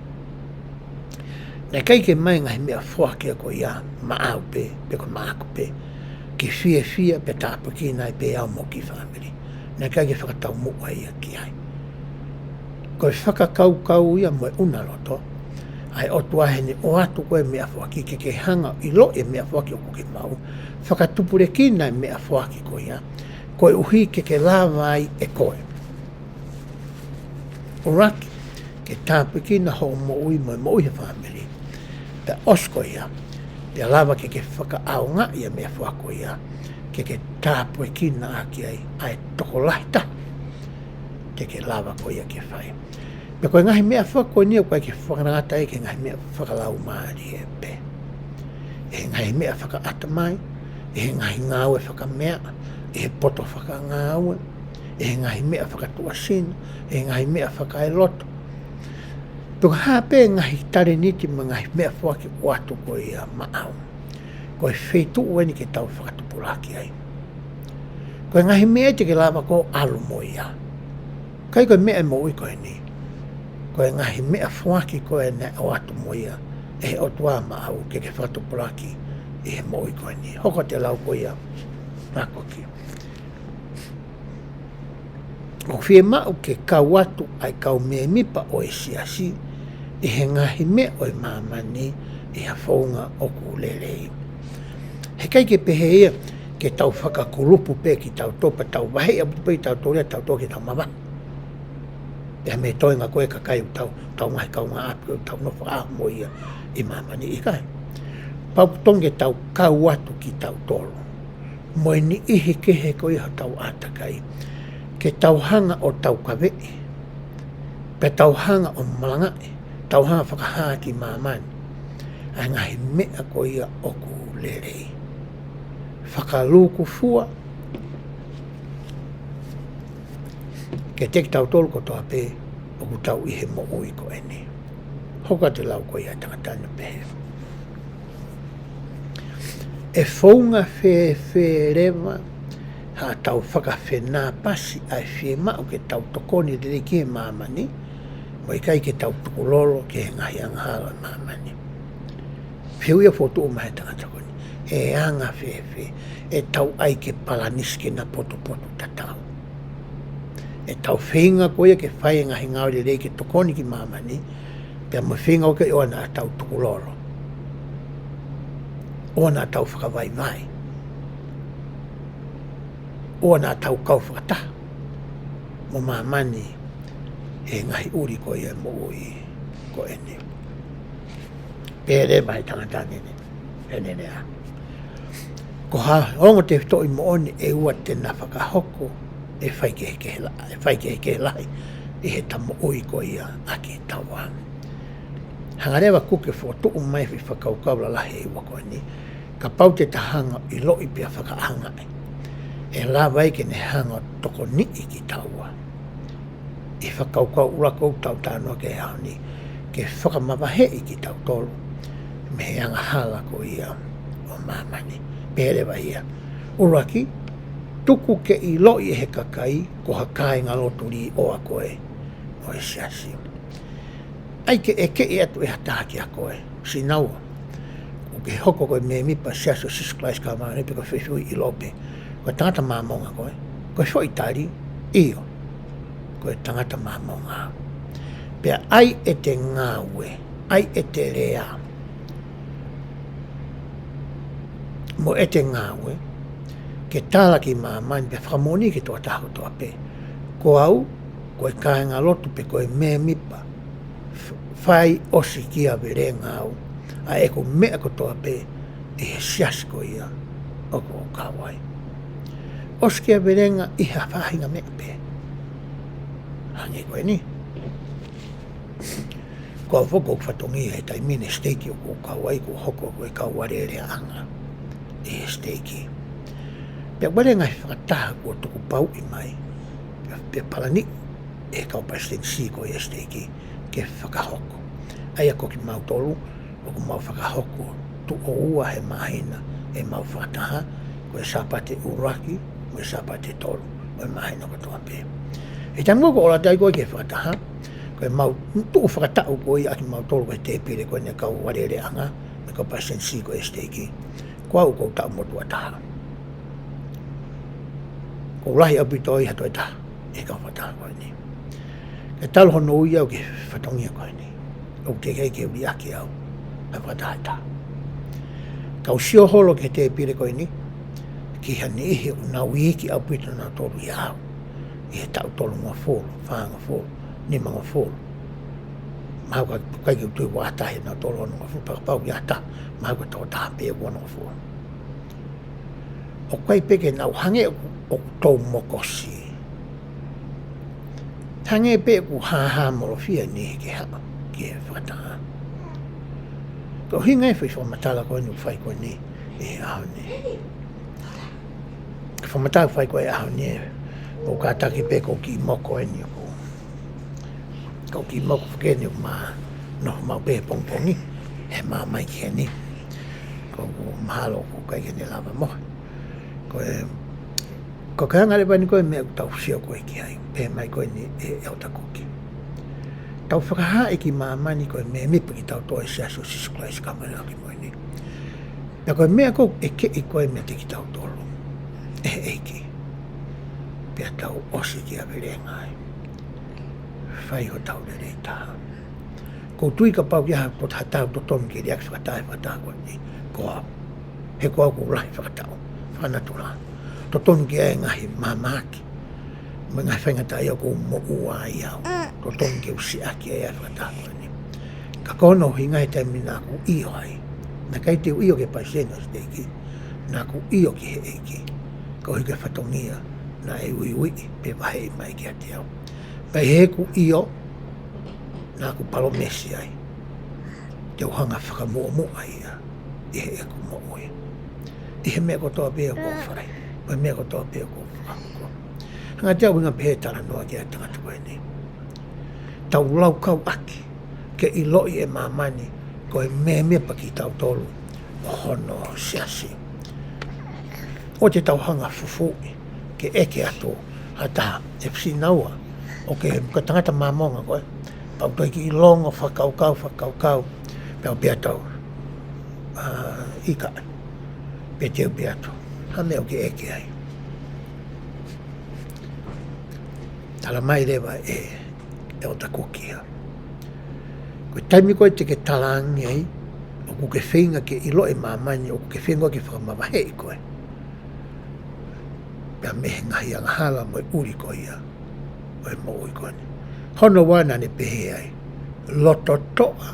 Naʻe ʻikai ke ʻomai e ngaahi meʻafoaki ko ia maʻau pē, pe ko maʻaku pē, ke fiefia pe tāpuekina ai pē au mo e kiʻi fāmili. Naʻe ʻikai ke fakataumuʻa ia ki ai. Ko e fakakaukau ia mo e ʻunaloto ʻa e ʻOtua heʻene ʻoatu ko ē e meʻafoaki ke ke hanga ʻo ʻiloʻi e meʻafoaki ʻoku ke maʻu, fakatupulekina e meʻafoaki ko ia, koeʻuhi ke ke lava ai ʻe koe, ʻuluaki, ke tāpuekina hoʻo moʻui mo e moʻui he fāmili. Pea ʻosi ko ia, pea lava ke ke fakaʻaongaʻi e meʻafoaki ko ia ke ke tāpuekina ʻaki ai ʻa e tokolahi taha te ke lava ko ia ke fai. Pea ko e ngaahi meʻafoaki ko eni ʻoku ʻikai ke fakangatangata ia ki he ngaahi meʻa fakalaumālie pē. ʻI he ngaahi meʻa fakaʻatamai, ʻi he ngaahi ngāue fakameaʻa, ʻi he poto fakangāue, ʻi he ngaahi meʻa fakatuʻasino, ʻi he ngaahi meʻa fakaeloto. Pe ko e hā pē ngaahi talēniti mo e ngaahi meʻafoaki ʻoku ʻoatu ko ia maʻau, ko e feituʻu eni ke tau fakatupulaki ai. Ko e ngaahi meʻa ia te ke lava koe ʻo ʻalu mo ia. ʻIkai ko e meʻa e moʻui ko eni. Ko e ngaahi meʻafoaki ko ē naʻe ʻoatu mo ia ʻe he ʻOtua maʻau ke ke fakatupulaki ʻi he moʻui ko eni. Hoko atu e lau ko ia ʻa e ʻOtakoki. ʻOku fiemaʻu ke kau atu ʻa e kau mēmipa ʻo e siasi ʻi he ngaahi meʻa ʻo e māmani ʻi ha founga ʻoku lelei. He ʻikai ke pehē ia ke tau fakakulupu pē kitautolu, pea tau vaheʻi ʻaupito pē kitautolu ia, tautolu ke tau mavahe. Pea mei he toenga ko ē e kakai ʻoku tau, tau ngaahi kaungāʻapi ʻoku tau nofo ʻaho mo ia ʻi māmani, ʻikai. Pau ʻoku totonu ke tau kau atu kitautolu mo e niʻihi kehe ko ia hotau ʻātakai, ke tau hanga ʻo taukaveʻi, pea tau hanga ʻo malangaʻi, tau hanga ʻo fakahā ki māmani ʻa e ngaahi meʻa ko ia ʻoku lelei. Fakalūkufua kiate kitautolu kotoa pē ʻoku tau ʻi he moʻui ko eni. Hoko atu e lau ko ia ʻa e tangata ni ʻo pehē: ʻE founga fēfē leva haʻatau fakafenāpasi ʻa e fiemaʻu ke tau tokoni lelei ki he māmani, mo e ʻikai ke tau tukulolo ki he ngaahi angahala ʻo e māmani? Fehuʻi ia ʻoku fokotuʻu mai ʻe he tangata ko eni. ʻE anga fēfē ʻetau ʻai ke palanisi ke na potupotutatau ʻetau feinga ko ia ke fai e ngaahi ngāue lelei ke tokoni ki māmani, pea mo e feinga ko ē ʻoua naʻa tau tukulolo, ʻoua naʻa tau fakavaivai, ʻoua naʻa tau kau fakataha mo māmani he ngaahi ʻuli ko ia e moʻui ko eni? Pehē leva ʻe he tangata ni, ʻene lea: Ko ha ongo tefitoʻi moʻoni ʻe ua te na fakahoko ʻe faikehekehe la-, ʻe faikehekehe lahi ʻi heʻeta moʻui ko ia ʻa kitaua. Hanga leva ʻo ke fokotuʻu mai e foʻi fakakaukau lalahi ʻe ua ko eni, kapau te ta hanga ʻo ʻiloʻi pea fakaʻaongaʻi, ʻe lava ai ke ne hanga ʻo tokoniʻi kitaua ʻi he fakakaukau ʻuluaki ʻoku tau talanoa ki ai he ʻaho ni, ke fakamavaheʻi kitautolu mei he angahala ko ia ʻo māmani. Pehē leva ia: ʻUluaki, tuku ke ʻiloʻi ʻe he kakai ko ha kāingalotu līʻoa koe ʻo e siasi. ʻAi ke ʻekeʻi atu ʻe ha taha kiate koe, Sinaua, Ke hoko ko e mēmipa Siasi ʻo Sīsū Kalaisi ʻo e Kau Māʻoniʻoni pe ko e fehuʻi ʻilo pē, ko e tangata Māmonga koe? Ko e foʻi tali, ʻio, ko e tangata Māmonga. Pea ʻai ʻete ngāue, ʻai ʻete lea, mo ʻete ngāue, ke tala ki māmani pea fakamoʻoni ki he tokotaha kotoa pē. Ko au, ko e kāingalotu pe ko e mēmipa, f-, fai ʻosikiavelenga au ʻa ʻeku meʻa kotoa pē ʻi he siasi ko ia ʻoku ou kau ai. ʻOsikiavelenga ʻi ha faʻahinga meʻa pē. Hangē ko eni. Ko au foki ʻoku fatongia he taimi ni he siteiki ʻoku ou kau ai, ʻoku ou hoko ko e kau alēleaʻanga ʻi he siteiki. Pea ʻoku ʻi ai e ngaahi fakataha kuo tuku pauʻi mai, pea, pea palani ʻe he kau palesitenisī ko ia ʻo e siteiki ke fakahoko. ʻA ia ko kimautolu, ʻoku mau fakahoko tuʻo ua he māhina ʻemau fakataha, ko e Sāpate ʻuluaki mo e Sāpate tolu ʻo e māhina kotoa pē. ʻI he taimi ko ē ʻoku ʻalu atu ai ko ē ki he fakataha, ko ʻemau tuʻu fakataʻu ko ia ʻa kimautolu ko e tēpile ko eni ʻa e kau alēleaʻanga mo e kau palesitenisī ko ia ʻo e siteiki, ko au ʻoku ou taʻu motuʻa taha. ʻOku ou lahi ʻaupito ʻi ha toe taha ʻi he kau fakataha ko eni. Kae talu hono ui au ki he fatongia ko eni, ʻoku teʻeki ai ke u liʻaki au ha fakataha ʻe taha. Ka u sio holo ki he tēpile ko eni, ki ha niʻihi ʻoku nau iiki ʻaupito nautolu ʻia au ʻi he taʻu tolungofulu, fāngofulu, nimangofulu. Mahalo ʻoku ʻikai ke u tui ʻoku ʻi ai ha taha ʻia nautolu onongofulu, pea kapau ʻoku ʻi ai ha taha, mahalo ko e tokotaha pē ʻoku onongofulu. ʻOku ʻikai pē ke nau hangē ʻoku, ʻoku tau mokosi. Hangē pē ʻoku hāhāmolofia e niʻihi ke haʻu ki he fakataha. Ko e ʻuhinga ia e foʻi fakamatala ko eni ʻoku fai ko eni ʻi he ʻaho ni. Ko e fakamatala ʻoku fai ko ē he ʻaho ni, ʻoku kātaki pē ko e kiʻi moko eni ʻoku Ko e kiʻi moko foki eni ʻoku ma nofo maʻu pē he pongipongi, he ma mai ki heni. Ko, ko mahalo ʻoku ʻikai ke ne lava mohe. Ko e, ko e anga leva eni ko e meʻa ʻoku tau sio ko ē ki ai, pehē mai ko eni ʻe, ʻe ʻEletā Kuki. Tau fakahā ʻe ki māmani ko e mēmipa kitautolu ʻo e Siasi ʻo Sīsū Kalaisi ʻo e Kau Māʻoniʻoni ʻi he Ngaahi ʻAho Kimui Ni. Pea ko e meʻa ʻoku ʻekeʻi ko ē meiate kitautolu ʻe he ʻEiki, pea tau ʻosikiavelenga ai. Fai hotau lelei taha. ʻOku ou tui kapau ʻoku ʻi ai ha tau totonu ke liʻaki fakataha he fakataha ko eni, ko au. He ko au ʻoku ou lahi fakataʻu, fakanatula. Totonu ke ʻi ai e ngaahi mahamahaki mo e ngaahi faingataʻaʻia ʻoku ou moʻua ai au. Totonu ke u siʻaki ai ʻa e fakataha ko eni. Ka ko hono ʻuhinga he taimi naʻa ku ʻio ai, naʻe ʻikai te u ʻio ki he palesiteni ʻo e siteiki, naʻa ku ʻio ki he ʻEiki. Koeʻuhi ko e fatongia naʻe uiuiʻi pe vaheʻi mai kiate au. Pea ʻi heʻeku ʻio, naʻa ku palōmesi ai te u hanga ʻo fakamuʻomuʻa ia ʻi heʻeku moʻui, ʻi he meʻa kotoa pē ʻoku ou fai, mo e meʻa kotoa pē ʻoku ou fakahoko. Hangē ko e ʻuhinga pē he talanoa ki he tangata ko eni. Tau laukau ʻaki ke ʻiloʻi ʻe māmani ko e mēmipa kitautolu ʻo hono siasi. ʻOua te tau hanga ʻo fufuuʻi ke ʻeke atu ha taha ʻe fisi naua, ʻoku ke, ko e tangata Māmonga koe? Pea u toe kiʻi longo, fakakaukau, fakakaukau, pea u pehē atu au, ʻā, ʻikai. Pea te u pehē atu, ha meʻa ʻoku ke ʻeke ai? Tala mai leva ʻe, ʻe ʻEletā Kuki ia, ko e taimi ko ē te ke talaange ai ʻoku ke feinga ke ʻiloʻi ʻe māmani, ʻoku ke feinga ke fakamavaheʻi koe pea mei he ngaahi angahala mo e ʻuli ko ia ʻo e moʻui ko eni. Hono ua naʻa ne pehē ai, lototoʻa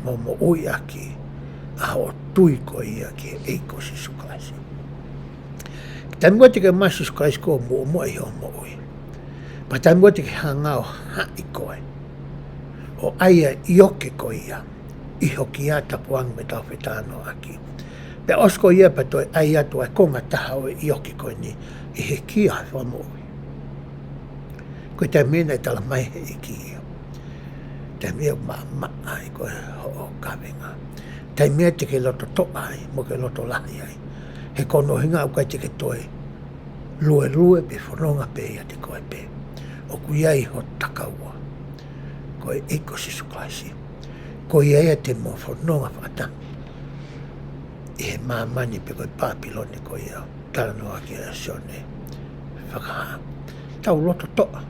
mo moʻui ʻaki ʻa hoʻo tui ko ia ki he ʻEiki ko Sīsū Kalaisi. Taimi ko ē te ke ʻomai ʻa Sīsū Kalaisi ko e muʻomuʻa ʻi hoʻo moʻui, pea taimi ko ē te ke hanga ʻo haʻi koe ʻo ʻai ʻa e ʻioke ko ia ʻi ho kia, tapuangi mo e taufetanoaʻaki, pea ʻosi ko ia pea toe ʻai atu ʻa e konga ʻe taha ʻo e ʻioke ko eni ʻi he kia ʻo e Fakamoʻui, ko e taimi ia naʻe tala mai ʻe he ʻEiki ia, taimi ia ʻoku maʻamaʻa ai ko ē hoʻo kavenga. Taimi ia te ke lototoʻa ai mo ke loto lahi ai. He ko hono ʻuhinga ʻoku ʻikai te ke toe luelue pe fononga pē ʻiate koe pē. ʻOku ʻi ai ho takaua, ko e ʻEiki ko Sīsū Kalaisi. Ko ia ia te mo fononga fakataha, ʻi he māmani pe ko e Pāpilone ko ia, talanoa ki ai ʻa Sione Fakahā. Tau loto toʻa,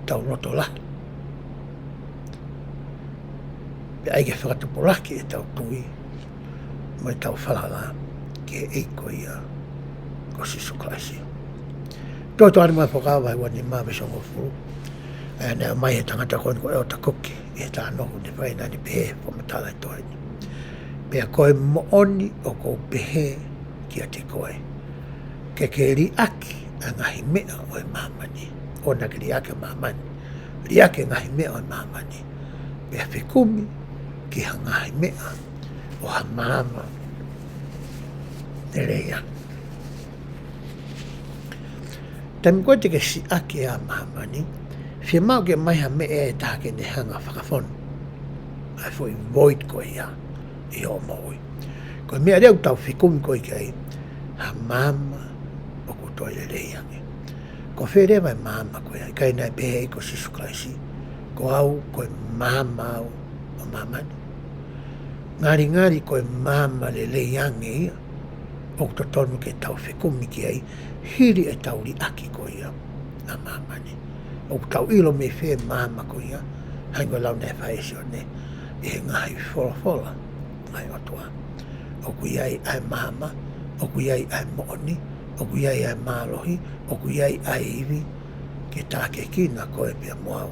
tau loto lahi, pea ʻai ke fakatupulaki ʻetau tui mo ʻetau falala ki he ʻEiki ko ia ko Sīsū Kalaisi. Toe tau ʻalu mai Fuakava vahe ua nima veesi hongofulu. ʻA ia naʻe ʻomai ʻe he tangata ko eni ko ʻEletā Kuki ʻi he talanoa naʻe fai, naʻa ne pehē, fakamatala ʻi he tohi ni: Pea ko e moʻoni ʻoku ou pehē kiate koe, ke ke liʻaki ʻa e ngaahi meʻa ʻo e māmani. ʻOua naʻa ke liʻaki ʻa māmani. Liʻaki ʻa e ngaahi meʻa ʻo e māmani, pea fekumi ki ha ngaahi meʻa ʻo ha maama lelei ange. Taimi ko ē te ke siʻaki ʻa māmani, fiemaʻu ke ʻomai ha meʻa ʻe taha ke ne hanga ʻo fakafonu ʻa e foʻi void ko ia ʻi hoʻo moʻui. Ko e meʻa leva ʻoku tau fekumi ko ē ki ai, ha maama ʻoku toe lelei ange. Ko fē leva e maama ko ia? ʻIkai naʻe pehē ʻe he ʻEiki ko Sīsū Kalaisi, ko au ko e maama au ʻo māmani? Ngalingali ko e maama lelei ange ia ʻoku totonu ke tau fekumi ki ai, hili ʻetau liʻaki ko ia ʻa māmani. ʻOku tau ʻilo mei fē maama ko ia? Hangē ko e lau naʻe fai ʻe Sione ʻi he ngaahi folofola ʻa e ʻOtua. ʻOku ʻi ai ʻa e maama, ʻoku ʻi ai ʻa e moʻoni, ʻoku ʻi ai ʻa e mālohi, ʻoku ʻi ai ʻa e ivi, ke tākiekina koe pea mo au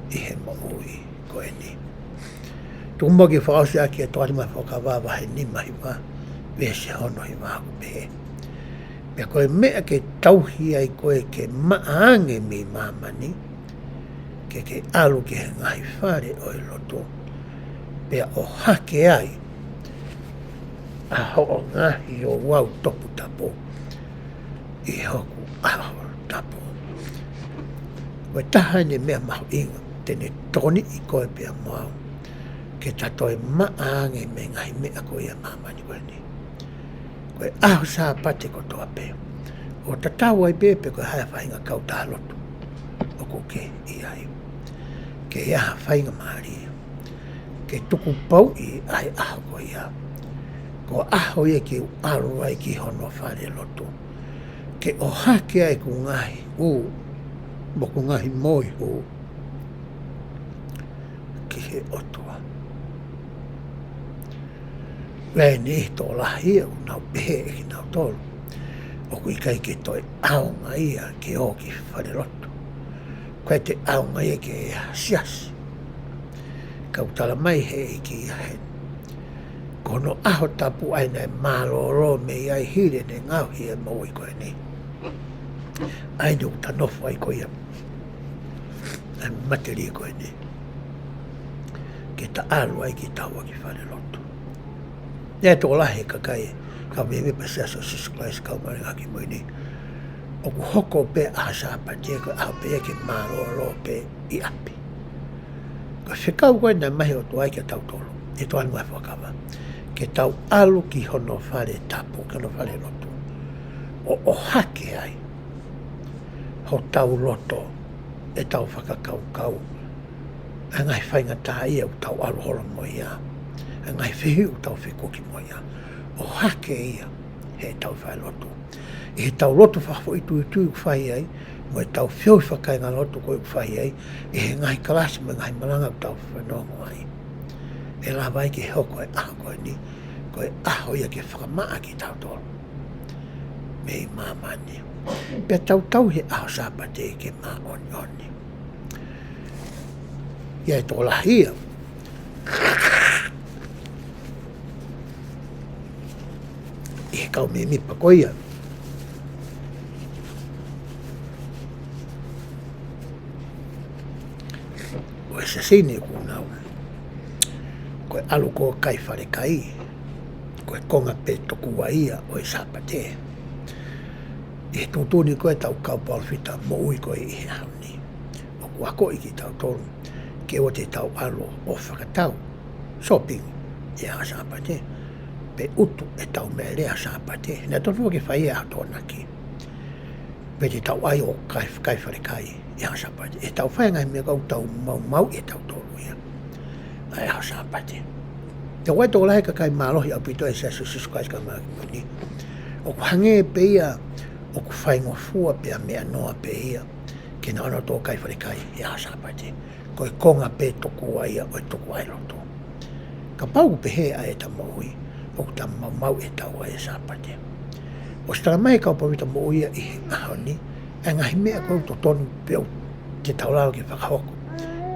ʻi he moʻui ko eni. Tuku muʻa ke fakaʻosi ʻaki e tokāteline mai Fuakava vahe nima hiva, veesi hono hiva, ʻoku pehē: Pea ko e meʻa ke tauhi ai koe ke maʻa ange mei māmani, ke ke ʻalu ki he ngaahi fale ʻo e lotu, pea ʻohake ai ʻa hoʻo ngaahi ouau toputapu ʻi hoku ʻaho tapu. Ko e taha eni e meʻa mahuʻinga te ne tokoniʻi koe pea mo au ke ta toe maʻa ange mei he ngaahi meʻa ko ia ʻa māmani ko eni. Ko e ʻaho Sāpate kotoa pē, ʻo tatau ai pē pe ko e hā e faʻahinga kautaha lotu ʻoku ke ʻi ai, ke ʻi ai ha faingamālie ke tukupouʻi ʻa e ʻaho ko ia. Ko e ʻaho ia ke u ʻalu ai ki hono fale lotu, ke ʻohake ai ʻeku ngaahi ū mo ʻeku ngaahi moihū ki he ʻOtua. Pea ʻi he tokolahi ia ʻoku nau pehē ʻe kinautolu ʻoku ʻikai ke toe ʻaonga ia ke ō ki fale lotu. ʻIkai te ʻaonga ia ke ʻi ai ha siasi. Ka ʻoku tala mai ʻe he ʻEiki ia heni, ko hono ʻaho tapu ʻa ia naʻe mālōlō mei ai hili ʻene ngaohi e moʻui ko eni, ʻa ia ʻoku ta nofo ai ko ia, ʻa e matelie ko eni, ke ta ʻalu ai kitaua ki fale lotu. ʻI he tokolahi e kakai, kau mēmipa Siasi ʻo Sīsū Kalaisi Kau Māʻoniʻoni ʻi he Ngaahi ʻAho Kimui Ni, ʻoku hoko pē ʻaho Sāpate ko e ʻaho pē ia ke mālōlō pē ʻi ʻapi. Ko e fekau ko ē naʻe ʻomai ʻe he ʻOtua kiate kitautolu ʻi he tokāteline mai Fuakava, ke tau ʻalu ki hono fale tapu, ki hono fale lotu, ʻo ʻohake ai hotau loto, ʻetau fakakaukau, ʻa e ngaahi faingataʻaʻia ʻoku tau ʻalu holo mo ia, ʻa e ngaahi fehuʻi ʻoku tau fekuki mo ia, ʻohake ia heʻetau fale lotu. ʻI heʻetau lotu fakafoʻituitui ʻoku fai ai, mo ʻetau feohi fakakāingalotu ko ē ʻoku fai ai, ʻi he ngaahi kalasi mo e ngaahi malanga ʻoku tau fanongo ai, ʻe lava ai ke hoko e ʻaho ko eni ko e ʻaho ia ke fakamaʻa kitautolu mei māmani, pea tau tauhi e ʻaho Sāpate ke māʻoniʻoni. ʻI he tokolahi ia ʻi he kau mēmipa ko ia ʻo e Siasi ni ʻoku nau, ko e ʻalu ko ē ʻo kai falekai, ko e konga pē tokua ia ʻo e Sāpate. ʻI he tuʻutuʻuni ko ē ʻetau kau palōfita moʻui ko ē ʻi he ʻaho ni, ʻoku akoʻi kitautolu ke ʻoua te tau ʻalu ʻo fakatau, shopping, ʻi he ʻaho Sāpate, pe ʻutu ʻetau meʻalea Sāpate. Naʻe totonu ke fai ia he ʻaho Tokonaki, pe te tau ʻai ʻo kai, kai falekai ʻi he ʻaho Sāpate. ʻE tau fai e ngaahi meʻa ʻoku tau maumauʻi ʻe tautolu ia ʻa e ʻaho Sāpate. Tau ai tokolahi e kakai mālohi ʻaupito ʻi he Siasi ʻo Sīsū Kalaisi ʻo e Kau Māʻoniʻoni. ʻOku hangē pē ia ʻoku faingofua pea meʻa noa pē ia ke nau ʻalu ʻo kai falekai he ʻaho Sāpate. Ko e konga pē tokua ia ʻo e tuku ʻa e lotu. Kapau ʻoku pehē ʻa ʻeta moʻui, ʻoku ta maumauʻi ʻe taua ʻa e Sāpate. ʻOsi talamai ʻe he kau palōfita moʻui ia ʻi he ʻaho ni ʻa e ngaahi meʻa ʻoku totonu pē ʻoku tau lava ke fakahoko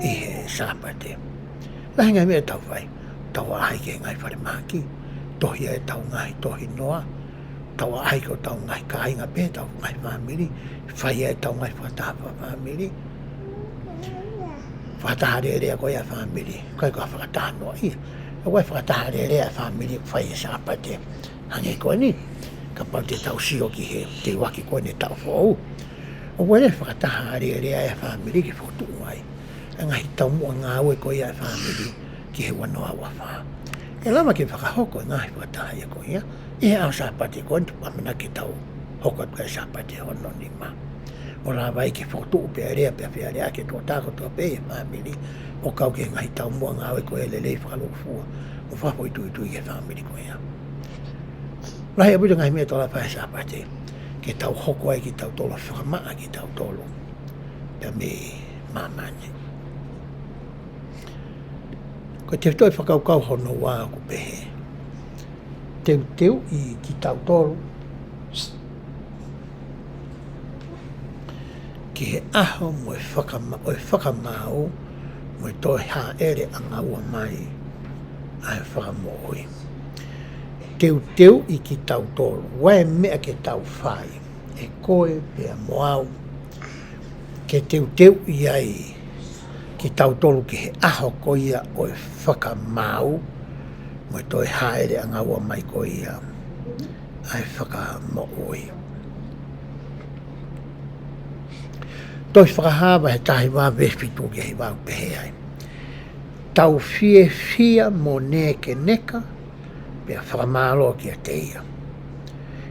ʻi he Sāpate. Lahi e ngaahi meʻa ʻoku tau fai, tau ʻaʻahi ki he ngaahi falemahaki, tohi ʻetau ngaahi tohi noa, tau ʻaʻahi ki hotau ngaahi kāinga pe ʻetau ngaahi fāmili, fai ʻetau ngaahi fakataha fakafāmili, fakataha alēlea ko ia ʻa e fāmili, ʻikai ko e fakataha noa ia. ʻOku ʻi ai e fakataha alēlea ʻa e fāmili ʻoku fai he Sāpate. Hangē ko eni, kapau te tau sio ki he teuaki ko eni ʻo e taʻu foʻou, ʻoku ʻi ai e fakataha alēlea ʻa e fāmili ke fokotuʻu ai ʻa e ngaahi taumuʻa ngāue ko ia ʻa e fāmili ki he ua noa ua fā. ʻE lava ke fakahoko e ngaahi fakataha ia ko ia ʻi he ʻaho Sāpate ko eni ʻoku ʻamanaki ke tau hoko atu ki ai he Sāpate hono nima. ʻO lava ai ke fokotuʻu pea lea pea fealeaʻaki e tokotaha kotoa pē ʻi he fāmili ʻo kau ki he ngaahi taumuʻa ngāue ko ia lelei fakalūkufua mo fakafoʻituitui ki he fāmili ko ia. Lahi ʻaupito e ngaahi meʻa ʻoku tau lava fai he Sāpate ke tau hoko ai kitautolu ʻo fakamaʻa kitautolu pea mei māmani. Ko e tefitoʻi fakakaukau hono ua ʻoku pehē: teuteuʻi kitautolu ki he ʻaho mo e fakama-, ʻo e fakamaau mo e toe hāʻele ʻanga ua mai ʻa e Fakamoʻui. Teuteuʻi kitautolu, ʻa e meʻa ke tau fai, ʻe koe pea mo au, ke teuteuʻi ai kitautolu ki he ʻaho ko ia ʻo e fakamaau mo e toe hāʻele ʻanga ua mai ko ia ʻa e Fakamoʻui. Tohi Fakahā vahe taha hiva veesi fitu ki he hiva ʻoku pehē ai: Tau fiefia mo nēkeneka pea fakamālō kiate ia,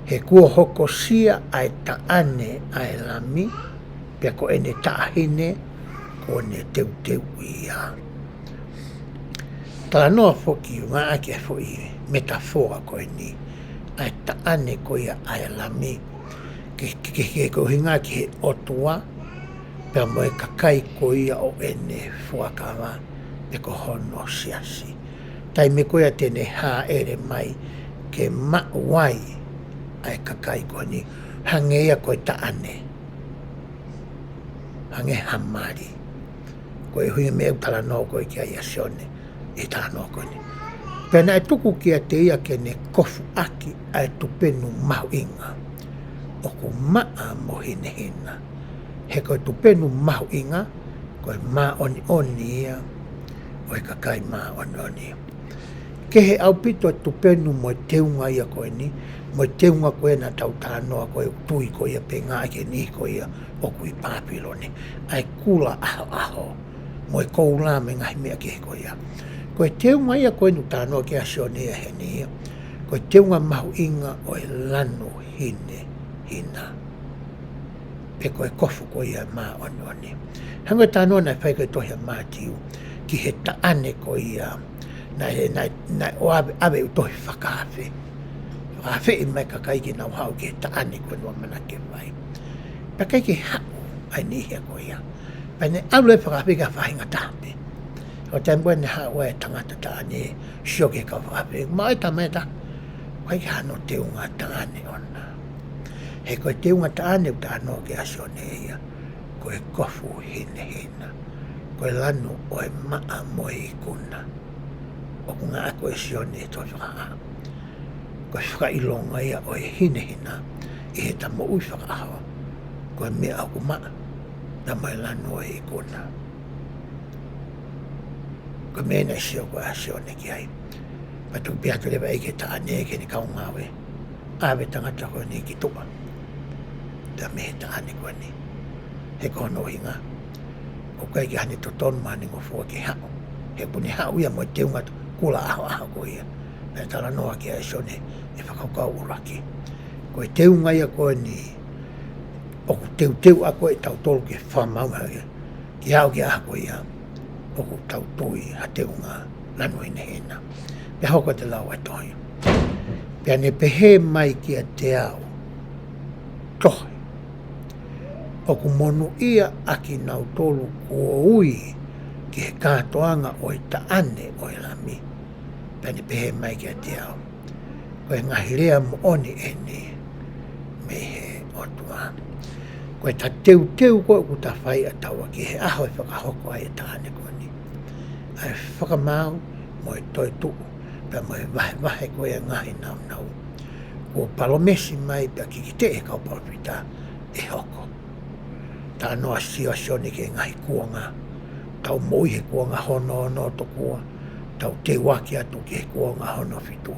he kuo hokosia ʻa e taʻane ʻa e Lami, pea ko ʻene taʻahine kuo ne teuteuʻi ia. Talanoa foki ʻo ngāueʻaki e foʻi metafoa ko eni, ʻa e taʻane ko ia ʻa e Lami, ke, ke, ke, ke ko e ʻuhinga ki he ʻOtua pea mo e kakai ko ia ʻo ʻene fuakava, pe ko hono siasi. Taimi ko ia te ne hāʻele mai ke maʻu ai ʻa e kakai ko eni, hangē ia ko e taʻane, hangē ha mali. Ko e ʻuhinga e meʻa ʻoku talanoa ko ē ki ai ʻa Sione ʻi he talanoa ko eni. Pea naʻe tuku kiate ia ke ne kofuʻaki ʻa e tupenu mahuʻinga ʻoku maʻa mo hinehina. He ko e tupenu mahuʻinga, ko e māʻoniʻoni ia ʻo e kakai māʻoniʻoni. Kehe ʻaupito e tupenu mo e teunga ia ko eni, mo e teunga ko ē naʻa tau talanoa ko ē, tui ko ia pe ngāueʻaki e niʻihi ko ia ʻoku ʻi Pāpilone, ʻa e kula ʻahoʻaho mo e koula mo e ngaahi meʻa kehe ko ia. Ko e teunga ia ko eni ʻoku talanoa ki ai ʻa Sione ia heni ia, ko e teunga mahuʻinga ʻo e lanu hinehina, pe ko e kofu ko ia māʻoniʻoni. Hangē ko e talanoa naʻe fai ko ē ʻi he tohi ʻa Mātiu ki he taʻane ko ia naʻe, naʻe, naʻe ʻave, ʻave ʻo tohi fakaafe, fakaafeʻi mai e kakai ke nau haʻu ki he taʻane ko ē naʻe ʻamanaki ke fai. Pea ʻikai ke haʻu ʻa e niʻihi ko ia. Pea ne ʻalu e fakaafe ki ha faʻahinga taha pē. Ko e taimi ko ē naʻe haʻu ai e tangata taʻane, sio ki he kau fakaafe, maʻu e tama ʻe taha, ʻikai ke ʻi ai hano teunga taʻane ʻona. He ko e teunga taʻane ʻoku talanoa ki ai ʻa Sione ia, ko e kofu hinehina, ko e lanu ʻo e maʻa mo e ikuna. ʻOku ngāueʻaki ʻe Sione ʻi he tohi Fakahā ko e fakaʻilonga ia ʻo e hinehina ʻi heʻeta moʻui fakaʻaho, ko e meʻa ʻoku maʻa, pea mo e lanu ʻo e ikuna. Ko e meʻa naʻe sio ko ē ʻa Sione ki ai. Pea tuku pē atu leva ia ki he taʻane, ki heʻene kau ngāue, ʻave e tangata ko eni ki tuʻa, pea mei he taʻane ko eni. He ko hono ʻuhinga, ʻoku ʻikai ke ʻi ai hano totonu mo hano ngofua ke haʻu. He ʻoku ne haʻu ia mo e teunga kula ʻahoʻaho ko ia naʻe talanoa ki ai ʻa Sione ʻi he fakakaukau ʻuluaki. Ko e teunga ia ko eni ʻoku teuteu ʻaki ʻe tautolu ke fakamaau hake, ke aʻu ki he ʻaho ko ia ʻoku tau tui ha teunga lanu hinehina. Pea hoko atu e lau ʻa e tohi. Pea ne pehē mai kiate au, Tohi, ʻoku monūʻia ʻa kinautolu kuo ui ki he kātoanga ʻo e taʻane ʻo e Lami. Pea ne pehē mai kiate au, Ko e ngaahi lea moʻoni eni mei he ʻOtua. Ko e ta teuteu ko ē ʻoku ta fai ʻa taua ki he ʻaho ʻe fakahoko ai e taʻane ko eni, ʻa e fakamaau mo e toetuʻu, pea mo e vahevahe ko ē e ngaahi nāunau kuo palōmesi mai pea kikiteʻi ʻe he kau palōfita ʻe hoko. Talanoa ʻa Sione ki he ngaahi kuonga. Tau moʻui he kuonga hono ono tokua, tau teuaki atu ki he kuonga hono fitu,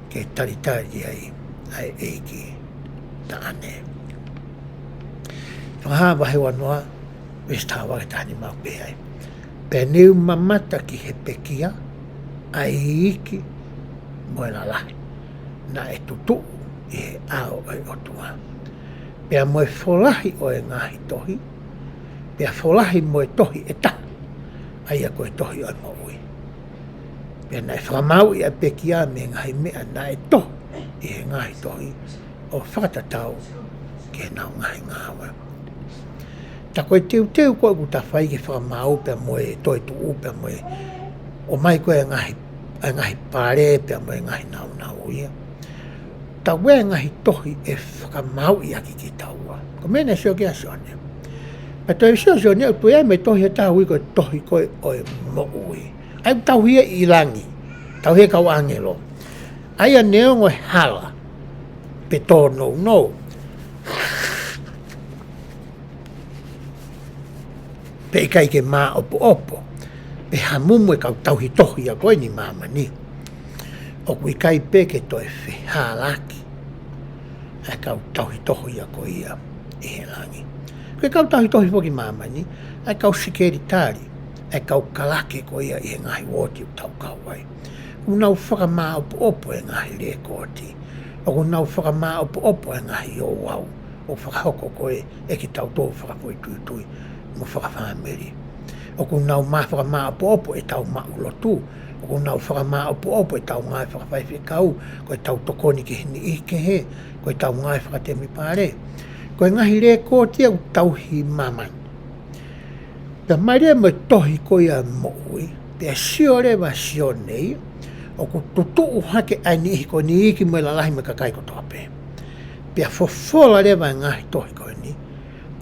ke talitali ai ʻa e ʻEiki taʻane. Fakahā vahe uanoa, veesi taha ua ki he taha nima ʻoku pehē ai, Pea ne u mamata ki he pekia ʻa e iiki mo e lalahi naʻe tutuʻu ʻi he ʻao ʻo e ʻOtua, pea mo e folahi ʻo e ngaahi tohi, pea folahi mo e tohi ʻe taha, ʻa ia ko e tohi ʻo e moʻui. Pea naʻe fakamāuʻi ʻa e pekia mei he ngaahi meʻa naʻe tohi ʻi he ngaahi tohi, ʻo fakatatau ki heʻenau ngaahi ngāue. Ta ko e teuteu ko ē ʻoku ta fai ke fakamaau pea mo e toetuʻu pea mo e ʻomai ko ē e ngaahi, e ngaahi pale pea mo e ngaahi nāunau ia. Ta ʻoku ʻi ai e ngaahi tohi ʻe fakamāuʻi ʻaki kitaua. Ko e meʻa naʻe sio ki ai ʻa Sione. Pea toe sio ʻa Sione ʻo toe ʻi ai mo e tohi ʻe taha ʻoku ui ko e tohi ko ē ʻo e moʻui. ʻA ia ʻoku tauhi ia ʻi langi. Tauhi ʻe he kau ʻāngelo. ʻA ia neongo e hala pe tōnounou, pe ʻikai ke māʻopoʻopo, pe hamumu e kau tauhi tohi ia ko eni ʻi māmani, ʻoku ʻikai pē ke toe fehālaaki ʻa e kau tauhi tohi ia ko ia ʻi he langi. Ko e kau tauhi tohi foki ʻi māmani, ʻa e kau sekelitali, ʻa e kau kalake ko ia ʻi he ngaahi uooti ʻoku tau kau ai, ʻoku nau fakamāʻopoʻopo e ngaahi lēkooti, ʻoku nau fakamāʻopoʻopo e ngaahi ouau ʻoku fakahoko ko ē ʻe kitautolu fakafoʻituitui mo fakafāmili. ʻOku nau mā- fakamāʻopoʻopo ʻetau maʻu lotu, ʻoku nau fakamāʻopoʻopo ʻetau ngāue fakafaifekau, ko ʻetau tokoni ki he niʻihi kehe, ko ʻetau ngāue fakatemipale. Ko e ngaahi lēkooti ia ʻoku tauhi ʻi māmani. Pea mālie mo e tohi ko ia ʻo e moʻui, pea sio leva ʻa Sione ia, ʻoku tutuʻu hake ʻa e niʻihi ko eni, iiki mo e lalahi mo e kakai kotoa pē. Pea fofola leva e ngaahi tohi ko eni,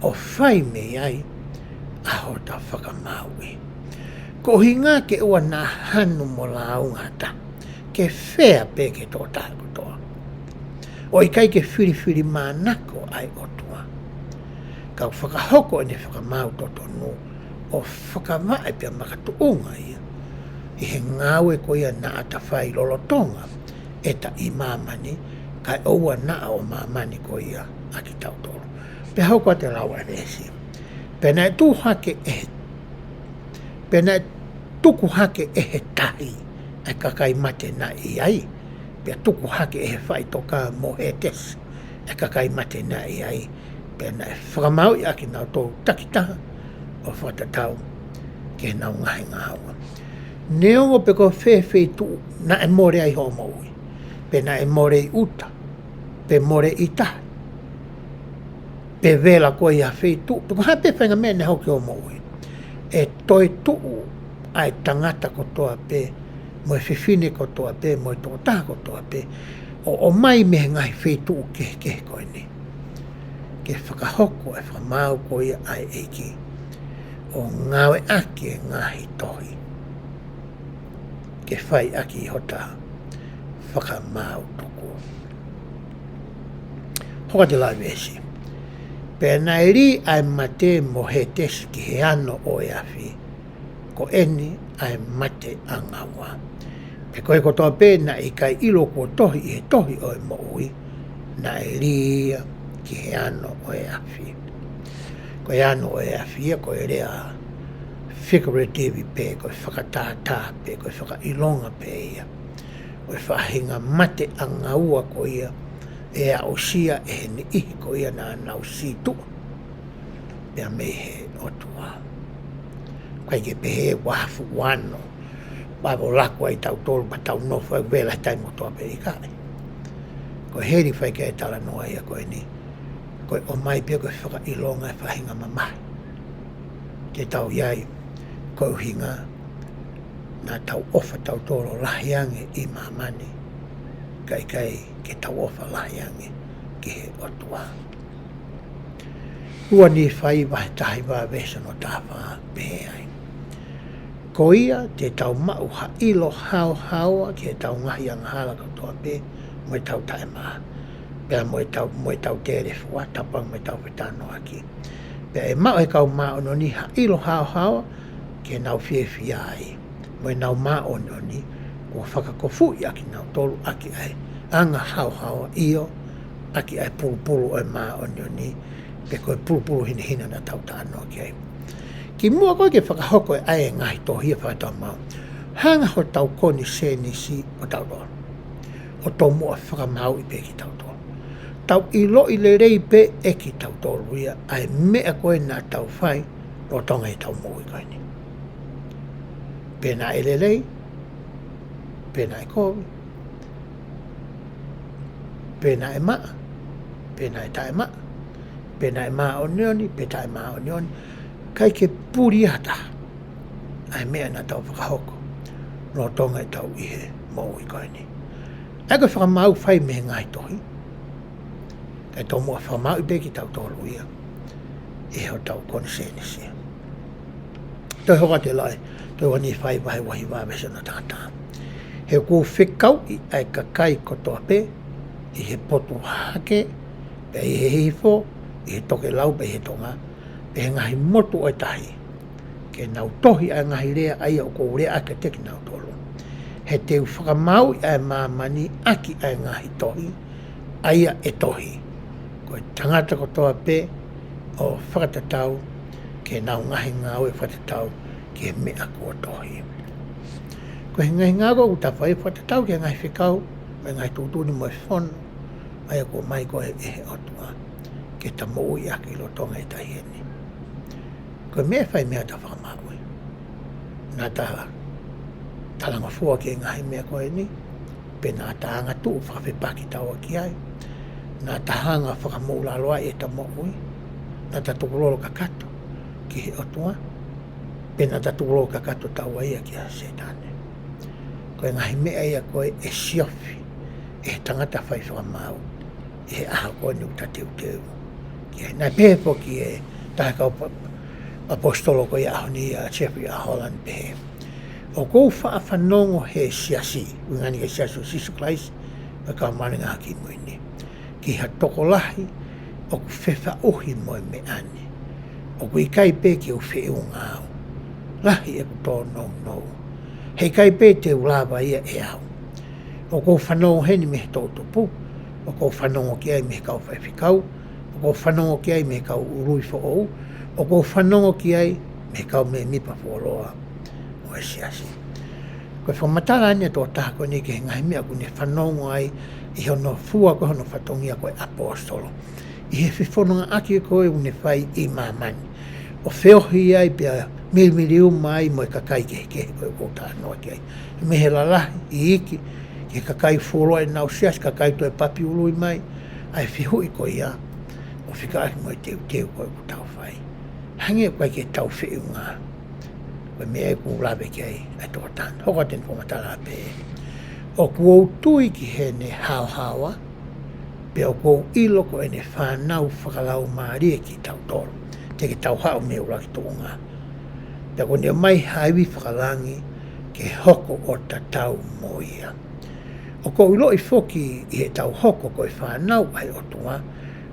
ʻo fai mei ai ʻa hota fakamāuʻi. Ko e ʻuhinga ke ʻoua naʻa hanu mo lāunga ha taha, ke fea pē ki he tokotaha kotoa, ʻo ʻikai ke filifilimānako ʻa e ʻOtua, ka ʻoku fakahoko ʻene fakamaau totonu, ʻo fakavaʻe pea makatuʻunga ia ʻi he ngāue ko ia naʻa ta fai lolotonga ʻeta ʻi māmani, kae ʻoua naʻa ʻo māmani ko ia ʻa kitautolu. Pea hoko atu e lau ʻa e veesi. Pea naʻe tuku hake ʻe he, pea naʻe tuku hake ʻe he tahi ʻa e kakai mate naʻe ʻi ai, pea tuku hake ʻe he faʻitoka mo Hētesi ʻa e kakai mate naʻe ʻi ai, pea naʻe fakamāuʻi ʻa kinautolu takitaha ʻo fakatatau ki heʻenau ngaahi ngāue. Neongo pe ko fē feituʻu naʻe mole ai hoʻo moʻui, pe naʻe mole ʻi ʻuta, pe mole ʻi tahi, pe vela koe ʻi ha feituʻu, pe ko e hā pē faʻahinga meʻa naʻe hoko ki hoʻo moʻui, ʻe toetuʻu ʻa e tangata kotoa pē, mo e fefine kotoa pē, mo e tokotaha kotoa pē, ʻo ʻomai mei he ngaahi feituʻu kehekehe ko eni, ke fakahoko e fakamaau ko ia ʻa e ʻEiki, ʻo ngāueʻaki e ngaahi tohi ke fai ʻaki hota fakamaau tuku. Hoko atu e lau ʻa e veesi. Pea naʻe lī ʻa e mate mo Hētesi ki he ano ʻo e afi, ko eni ʻa e mate ʻanga ua. Pea ko e kotoa pē naʻe ʻikai ʻilo kuo tohi ʻi he tohi ʻo e moʻui, naʻe lī ia ki he ano ʻo e afi. Ko e ano ʻo e afi ia ko e lea figurative pē, ko e fakatātā pē, ko e fakaʻilonga pē ia ʻo e faʻahinga mate ʻanga ua ko ia ʻe aʻusia ʻe he niʻihi ko ia naʻa nau sītuʻa pea mei he ʻOtua. ʻIkai ke pehē ʻoku ʻi ai ha fuʻu ano Pea ʻoku laku ai tautolu, pea tau nofo ai vela he taimi kotoa pē, ʻikai. Ko e heli fai ki ai e talanoa ia ko eni, ko e ʻomai pē ko e fakaʻilonga e faʻahinga mamahi te tau ʻi ai, ko e ʻuhinga naʻa tau ʻofa tautolu lahi ange ʻi māmani, kae ʻikai ke tau ʻofa lahi ange ki he ʻOtua. Ua Nīfai vahe taha hiva veesi hono taha fā, pehē ai: Ko ia te tau maʻu ha ʻilo haohaoa ki heʻetau ngaahi angahala kotoa pē, mo ʻetau taʻemaʻa, pea mo ʻetau, mo ʻetau telefua, tapu ange mo ʻetau fetalanoaʻaki. Pea ʻe maʻu ʻe he kau māʻoniʻoni ha ʻilo haohaoa ki heʻenau fiefia ai, mo ʻenau māʻoniʻoni, kuo fakakofuʻi ʻakinautolu ʻaki ʻa e anga haohaoa, ʻio, ʻaki ʻa e pulupulu ʻo e māʻoniʻoni, pe ko e pulupulu hinehina naʻa tau talanoa ki ai. Kimuʻa ko ē ke fakahoko ʻa e ngaahi tohi ʻa e Fakatamau, hanga hotau konisēnisi ʻo tautolu ʻo tomuʻa fakamāuʻi pē kitautolu. Tau ʻiloʻi lelei pē ʻe kitautolu ia ʻa e meʻa ko ē naʻa tau fai lolotonga ʻetau moʻui ko eni. Pe naʻe lelei, pe naʻe kovi, pe naʻe maʻa, pe naʻe taʻemaʻa, pe naʻe māʻoniʻoni, pe taʻemāʻoniʻoni, ʻikai ke puli ha taha ʻa e meʻa naʻa tau fakahoko lolotonga ʻetau ʻi he moʻui ko eni. ʻA ia ko e fakamaau fai mei he ngaahi tohi, kae tomuʻa fakamāuʻi pē kitautolu ia ʻe hotau konisēnisi. Toe hoko atu e lau ʻa e Ua Nīfai vahe ua hiva veesi hono taha taha: He kuo u fekauʻi ʻa e kakai kotoa pē, ʻi he potu hahake, pea ʻi he hihifo, ʻi he tokelau, pea ʻi he tonga, pea ʻi he ngaahi motu ʻo e tahi, ke nau tohi ʻa e ngaahi lea ʻa ia ʻoku ou lea ʻaki kiate kinautolu. He te u fakamāuʻi ʻa e māmani ʻaki ʻa e ngaahi tohi ʻa ia ʻe tohi. Ko e tangata kotoa pē ʻoku fakatatau ki heʻenau ngaahi ngāue, fakatatau ki he meʻa kuo tohi. Ko e ngaahi ngāue ʻoku ta fai, fakatatau ki he ngaahi fekau, mo e ngaahi tuʻutuʻuni, mo e fono ʻa ia kuo ʻomai ko ē ʻe he ʻOtua ke ta moʻui ʻaki lolotonga e taʻahine. Ko e meʻa ʻe fai mei ai ʻetau fakamāuʻi. Naʻa ta talangofua ki he ngaahi meʻa ko eni, pe naʻa ta angatuʻu fakafepakitaua ki ai, naʻa ta hanga fakamoʻulaloa ʻetau moʻui, naʻa ta tukulolo kakato ki he ʻOtua, pe naʻa ta tukulolo kakato taua ia kia Sētane. Ko e ngaahi meʻa ia ko ē ʻe siofi ʻe he tangata fai fakamaau ʻi he ʻaho ko eni ʻoku ta teuteu ki ai. Naʻe pehē foki ʻe he taha e kau pa-, ʻaposetolo ko ia ʻaho ni, ʻa Jeffrey R. Holland, pehē: ʻOku ou faʻa fanongo he siasi, ʻuhinga ni ki he Siasi ʻo Sīsū Kalaisi ʻo e Kau Māʻoniʻoni ʻi he Ngaahi ʻAho Kimui Ni, ki ha tokolahi ʻoku fefaʻuhi mo e meʻa ni. ʻOku ʻikai pē ke u feʻunga au. Lahi ʻeku tōnounou. He ʻikai pē te u lava ia ʻe au. ʻOku ou fanongo heni mei he toʻutupu. ʻOku ou fanongo ki ai mei he kau faifekau. ʻOku ou fanongo ki ai mei he kau ului foʻou. ʻOku ou fanongo ki ai mei he kau mēmipa fuoloa ʻo e siasi. Ko e fakamatala eni ʻa e tokotaha ko eni ki he ngaahi meʻa ʻoku ne fanongo ai ʻi hono fua ko ē hono fatongia ko e ʻaposetolo, ʻi he fefonongaʻaki ko ē ʻoku ne fai ʻi māmani, ʻo feohi ai pea milimili uma ai mo e kakai kehekehe ko ē ʻoku ou talanoa ki ai, mei he lalahi, iiki, ki he kakai fuoloa ʻenau siasi, kakai toe papi ului mai, ʻa e fehuʻi ko ia, ʻo fekauʻaki mo e teuteu ko ē ʻoku tau fai. Hangē ʻoku ʻikai ke tau feʻunga. Ko e meʻa ʻoku lave ki ai ʻa e tokotaha. Hoko atu ʻene fakamatala pē: ʻOku ou tui ki heʻene haohaoa, pea ʻoku ou ʻilo ko ʻene fānau fakalaumālie kitautolu. Te ke tau haʻu mei he ʻuluaki tuʻunga. Pea kuo ne ʻomai ha ivi fakalangi ke hoko ʻo tatau mo ia. ʻOku ou ʻiloʻi foki ʻi heʻetau hoko ko e fānau ʻa e ʻOtua,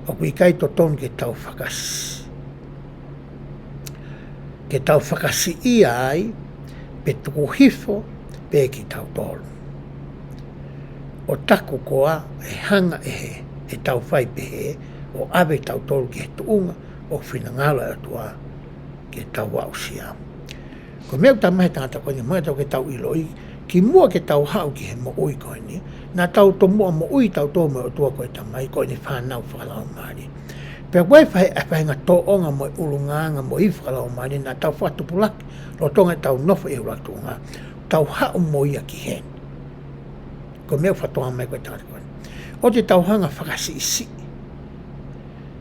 ʻoku ʻikai totonu ke tau fakasi-, ke tau fakasiʻia ai, pe tuku hifo pē kitautolu. ʻO taku koā ʻe hanga ʻe he, ʻetau fai pehē, ʻo ʻave tautolu ki he tuʻunga ʻoku finangalo e ʻOtua ke tau aʻusia. Ko e meʻa ʻoku tau maʻu he tangata ko eni, maʻu ʻetau ke tau ʻiloʻi, kimuʻa ke tau haʻu ki he moʻui ko eni, naʻa tau tomuʻa moʻui tautolu mo e ʻOtua ko e Tamai, ko ʻene fānau fakalaumālie. Pea ʻoku ʻi ai e faʻahi-, faʻahinga tōʻonga mo e ʻulungaanga mo e ivi fakalaumālie naʻa tau fakatupulaki lolotonga ʻetau nofo ʻi he ʻuluaki tuʻunga. tau haʻu mo ia ki heni. Ko e meʻa ʻoku fakatokangaʻi mai ko e tangata ko eni. ʻOua te tau hanga fakasiʻisiʻi.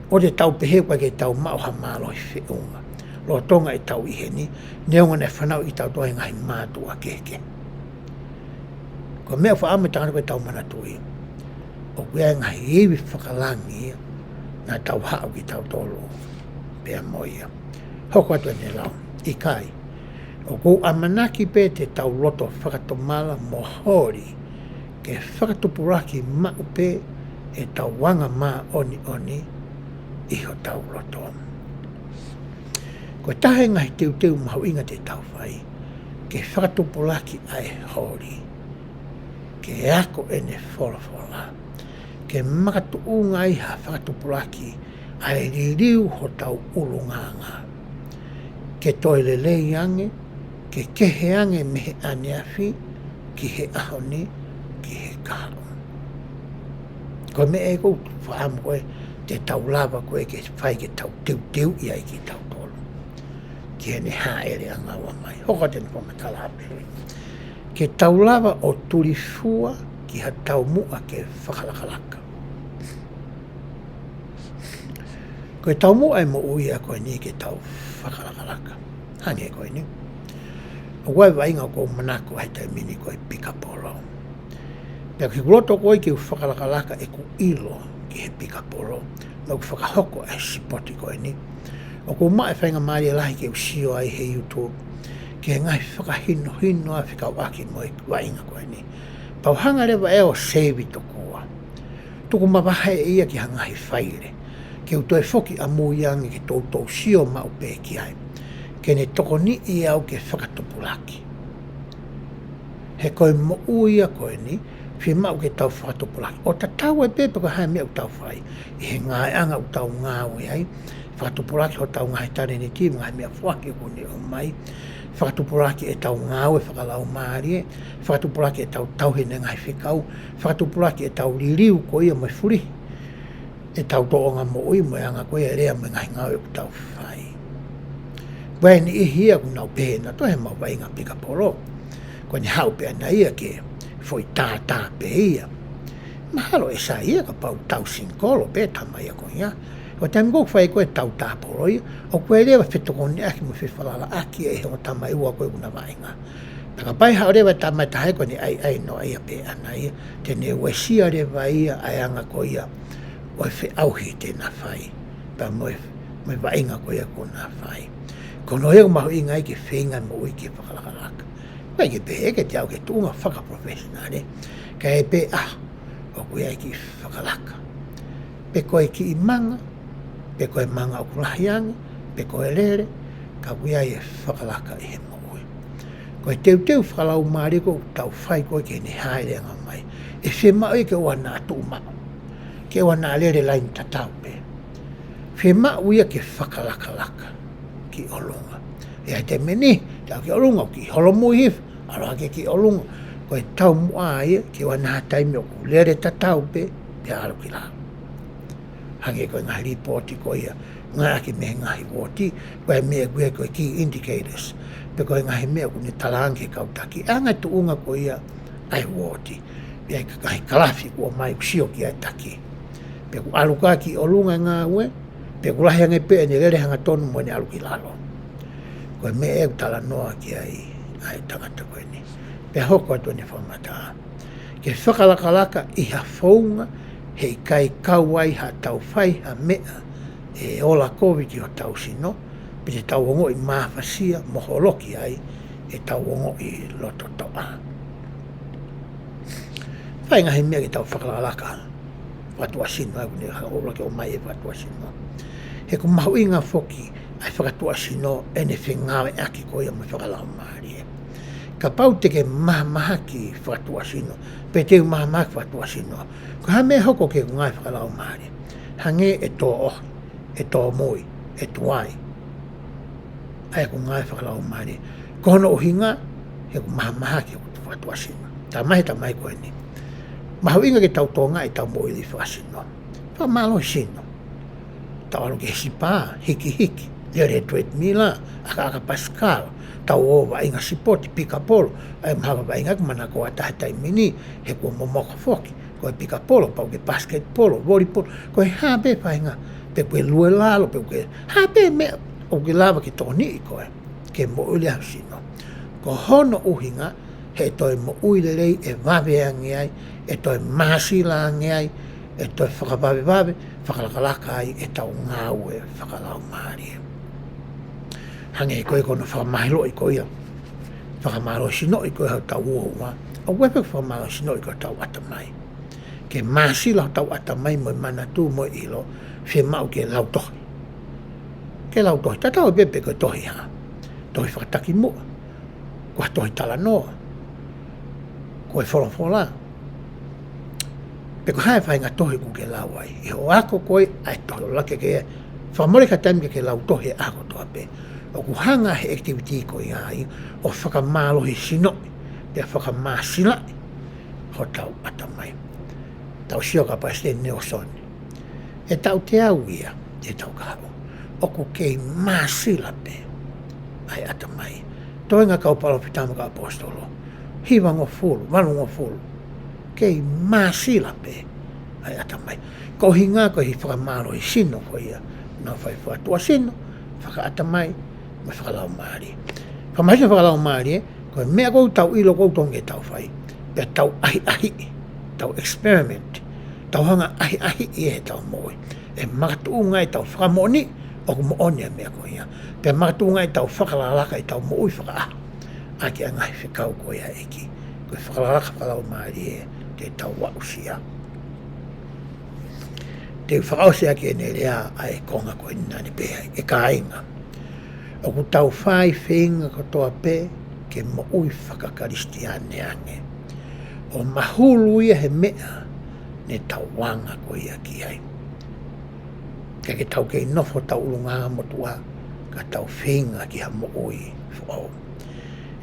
ʻOua te tau pehē ʻoku ʻikai ke tau maʻu ha mālohi feʻunga lolotonga ʻetau ʻi heni, neongo naʻe fanauʻi kitautolu ʻe he ngaahi mātuʻa kehekehe. Ko e meʻa ʻoku faʻa mai tangata ko e tau manatuʻi, ʻoku ʻi ai e ngaahi ivi fakalangi ia naʻa tau haʻu kitautolu pea mo ia. Hoko atu ʻene lau, ʻikai. ʻOku ou ʻamanaki pē te tau loto fakatomala mo holi ke fakatupulaki maʻu pē ʻetau anga māʻoniʻoni ʻi hotau loto. Ko e taha e ngaahi teuteu mahuʻinga te tau fai, ke fakatupulaki ʻa e holi, ke ako ʻene folofola, ke makatuʻunga ai ha fakatupulaki ʻa e liliu hotau ʻulungaanga, ke toe lelei ange, ke kehe ange mei he ʻaneafi ki he ʻaho ni, ki he kahaʻu. Ko e meʻa ē ʻoku ou fakaʻamu ko ē te tau lava ko ē ke fai ke tau teuteuʻi ai kitautolu ki heʻene hāʻele ʻanga ua mai. Hoko atu ʻene fakamatala pē. Ke tau lava ʻo tulifua ki ha taumuʻa ke fakalakalaka. Ko e taumuʻa ʻo e moʻui ia ko eni ke tau fakalakalaka. Hangē ko eni. ʻOku ʻi ai e vaʻinga ʻoku ou manako he taimi ni ko e pikapolo. Pea ko e loto ko ē ke u fakalakalaka ʻeku ʻilo ki he pikapolo, naʻa ku fakahoko ʻa e sipoti ko eni. ʻOku ou maʻu e faingamālie lahi ke u sio ai he YouTube ki he ngaahi fakahinohino ʻa e fekauʻaki mo e vaʻinga ko eni. Pea u hanga leva ʻe au ʻo save tokua. Tuku mavahe ia ki ha ngaahi faile, ke u toe foki ʻamui ange ke toutou sio maʻu pē ki ai, ke ne tokoniʻi au ke fakatupulaki. He ko e moʻui ia ko eni, fiemaʻu ke tau fakatupulaki. ʻO tatau ai pē pe ko e hā e meʻa ʻoku tau fai, ʻi he ngāueʻanga ʻoku tau ngāue ai, fakatupulaki hotau ngaahi talēniti mo e ngaahi meʻafoaki ʻoku ne ʻomai, fakatupulaki ʻetau ngāue fakalaumālie, fakatupulaki ʻetau tauhi ʻene ngaahi fekau, fakatupulaki ʻetau liliu ko ia mo e fulihi ʻetau tōʻonga moʻui mo e anga ko ia e lea mo e ngaahi ngāue ʻoku tau fai. Pea ʻi ai e niʻihi ia ʻoku nau pehē nautolu he ʻemau vaʻinga pikapolo, ko ʻene haʻu pē ʻana ia ke foʻi tātā pē ia. Mahalo ʻe sai ia kapau tau singikolo pē tama ia ko ia. Ko e taimi ko ē ʻoku fai ko ē e tau tāpolo ia, ʻoku ʻi ai leva e fetokoniʻaki mo e fefalalaʻaki ʻi he ongo tama ʻe ua ko ē ʻoku na vaʻinga. Pea kapau ʻe haʻu leva e tama ʻe taha ia ko ʻene ʻaiʻai noa ia pē ʻana ia, te ne uesia leva ia ʻa e anga ko ia ʻo e feʻauhi te na fai, pea mo e, mo e vaʻinga ko ia ʻoku na fai. Ko hono ʻuhinga ia ʻoku mahuʻinga ai ke feinga e moʻui ke fakalakalaka. ʻIkai ke pehē ke te aʻu ki he tuʻunga fakaprofessional, ka ʻi ai pē ʻaho ʻoku ʻi ai e kiʻi fakalaka. Pe ko e kiʻi manga, pe ko e manga ʻoku lahi ange, pe ko e lele, ka ʻoku ʻi ai e fakalaka ʻi he moʻui. Ko e teuteu fakalaumālie ko ē ʻoku tau fai ko ē ki heʻene hāʻele ʻanga mai, ʻe fiemaʻu ia ke ʻoua naʻa tuʻu maʻu, ke ʻoua naʻa lele laine tatau pē. Fiemaʻu ia ke fakalakalaka ki ʻolunga. ʻI ai e taimi ʻe niʻihi, te aʻu ki ʻolunga ʻoku kiʻi holomui hifo, ʻalu hake ki ʻolunga. Ko e taumuʻa ia ke ʻoua naʻa ha taimi ʻoku lele tatau pē, pea ʻalu ki lalo. Hangē ko e ngaahi lipooti ko ia, ngāueʻaki mei he ngaahi uooti, ko e meʻa ʻoku ui ko e key indicators. Pe ko e ngaahi meʻa ʻoku ne talaange ki he kau taki, ʻa e ngaahi tuʻunga ko ia ʻa e uooti. Pea ʻi ai e ngaahi kalafi ʻoku ʻomai ʻoku sio ki ai e taki. Pea ʻoku ʻalu ki ʻolunga e ngāue, pea ʻoku lahi ange pē ʻene lele hangatonu mo ʻene ʻalu ki lalo. Ko e meʻa ē ʻoku talanoa ki ai ʻa e tangata ko eni. Pea hoko atu ʻene fakamatala. Ke fakalakalaka ʻi ha founga heʻikai kau ai haʻatau fai ha meʻa ʻe ola kovi ki hotau sino, pe te tau ongoʻi mafasia mo holoki ai ʻetau ongoʻi loto toʻa. Fai ngaahi meʻa ke tau fakalakalaka fakatuʻasino, ʻa ē ʻoku ne hanga ʻo ʻuluaki ʻomai e fakatuʻasino. He ʻoku mahuʻinga foki ʻa e fakatuʻasino ʻene fengāueʻaki ko ia mo e fakalaumālie. Kapau te ke mahamahaki fakatuʻasino, pe te u mahamahaki fakatuʻasino, ko e hā e meʻa ʻe hoko ki heʻeku ngāue fakalaumālie? Hangē ʻe tō ʻohi, ʻe tōmui, ʻe tuai ʻa ʻeku ngāue fakalaumālie. Ko hono ʻuhinga, he ʻoku mahamahaki ʻeku fakatuʻasino. Talamai ʻe he tamai ko eni, mahuʻinga ke tau tokangaʻi ʻetau moʻui fakasino. Fakamālohisino. Tau ʻalu ki he sipā, hikihiki. Lele tuet mila, ʻakaʻaka pasikala, tau ō vaʻinga sipoti, pikapolo, ʻa e mahalo vaʻinga ke manako ʻa taha taimi ni, he kuo momoko foki, ko e pikapolo, pau ke basketpolo, volipolo, ko e hā pē faʻahinga, pe ko e lue lalo, pe ko e hā pē meʻa, ʻoku ke lava ke tokoniʻi koe, ke moʻui lelei ho sino. Ko hono ʻuhinga, he toe moʻui lelei ʻe vave ange ai, ʻe toe māsila ange ai, ʻe toe fakavavevave, fakalakalaka ai ʻetau ngāue fakalaumālie. Hangē ko e ko hono fakamālohiʻi ko ia, fakamālohisinoʻi ko ia hotau uoua, ʻoku ʻi ai pē fakamālohisinoʻi ko hotau ʻatamai. Ke māsila hotau ʻatamai mo e manatu mo e ʻilo, fiemaʻu ke lau tohi. Ke lau tohi, tatau ai pē pe ko e tohi hā. Tohi fakatakimuʻa, ko ha tohi talanoa, ko e folofola. Pe ko e hā e faʻahinga tohi ʻoku ke lau ai. ʻI hoʻo ako ko ē ʻa e tohi, ʻo laka ke fakamole ha taimi ke ke lau tohi he ʻaho kotoa pē. ʻOku hanga he activity ko ia ai, ʻo fakamālohisinoʻi, pe fakamāsilaʻi, hotau ʻatamai. Tau sio kia Palesiteni Nalesoni. ʻE taʻu teau ia, ʻetau kahaʻu. ʻOku kei māsila pē ʻa e ʻatamai. Toenga kau palōfita mo e kau ʻaposetolo. Hivangofulu, valungofulu. Kei māsila pē ʻa e ʻatamai. Ko e ʻuhinga ko e fakamālohisino ko ia. Nau fai fakatuʻasino, fakaʻatamai, mo e fakalaumālie. Fakamālohisino fakalaumālie, ko e meʻa ʻoku tau ʻilo ʻoku totonu ke tau fai. Pea tau ʻahiʻahiʻi, tau experiment, tau hanga ʻahiʻahiʻi ʻi heʻetau moʻui. ʻE makatuʻunga ʻetau fakamoʻoni, ʻoku moʻoni ʻa e meʻa ko ia. Pea makatuʻunga ʻetau fakalakalaka ʻetau moʻui fakaʻaho. ʻAki ʻa e ngaahi fekau ko ia ʻa e ʻEiki. Ko e fakalakalaka fakalaumālie te tau aʻusia. Te u fakaʻosi ʻaki ʻene lea ʻa e konga ko eni naʻa ne pehē ai, ʻe kāinga. ʻOku tau fai feinga kotoa pē ke moʻui fakakalisitiane ange. ʻO mahulu ia he meʻa ne tau anga ko ia ki ai. Ke ke tau kei nofo tau ʻulungaanga motuʻa, ka tau feinga ki ha moʻui foʻou.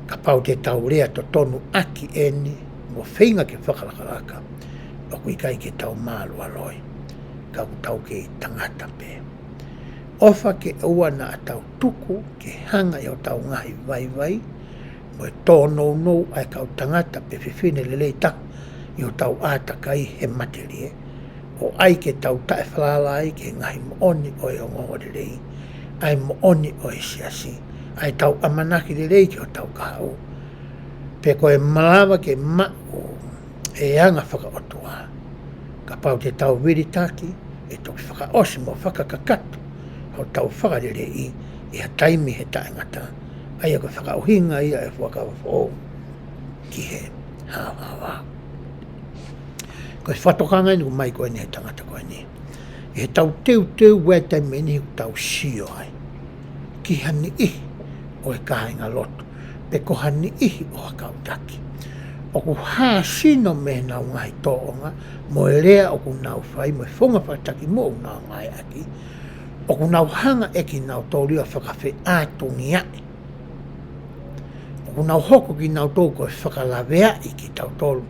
Kapau te tau lea totonu ʻaki eni, mo feinga ke fakalakalaka, ʻoku ʻikai ke tau mālualoi, ka ʻoku tau kei tangata pē. ʻOfa ke ʻoua naʻa tau tuku ke hanga ʻe hotau ngaahi vaivai, mo e tōnounou ʻa e kau tangata pe fefine lelei taha ʻi hotau ʻātakai he matelie, ʻo ʻai ke tau taʻefalala ai ki he ngaahi moʻoni ʻo e ongoongolelei, ʻa e moʻoni ʻo e siasi, ʻa ʻetau ʻamanaki lelei ki hotau kahaʻu. Pe ko e malava ke maʻu e anga fakaʻotua. Kapau te tau vilitaki, ʻe toki fakaʻosi mo fakakakato hotau fakaleleiʻi ʻi ha taimi he taʻengata. ʻA ia ko e fakaʻuhinga ia ʻa e fuakava foʻou ki he haohaoa. Ko e fakatokanga eni ʻoku ʻomai ko eni he tangata ko eni. ʻI heʻetau teuteu ʻa e taimi eni ʻoku tau sio ai ki ha niʻihi ʻo e kāingalotu, pe ko ha niʻihi ʻo ha kau taki. ʻOku hā sino mei heʻenau ngaahi tōʻonga, mo e lea ʻoku nau fai, mo e founga fakatakimuʻa ʻoku nau ngāueʻaki. ʻOku nau hanga ʻe kinautolu ia ʻo fakafeʻātungiaʻi. ʻOku nau hoko kinautolu ko e fakalaveaʻi kitautolu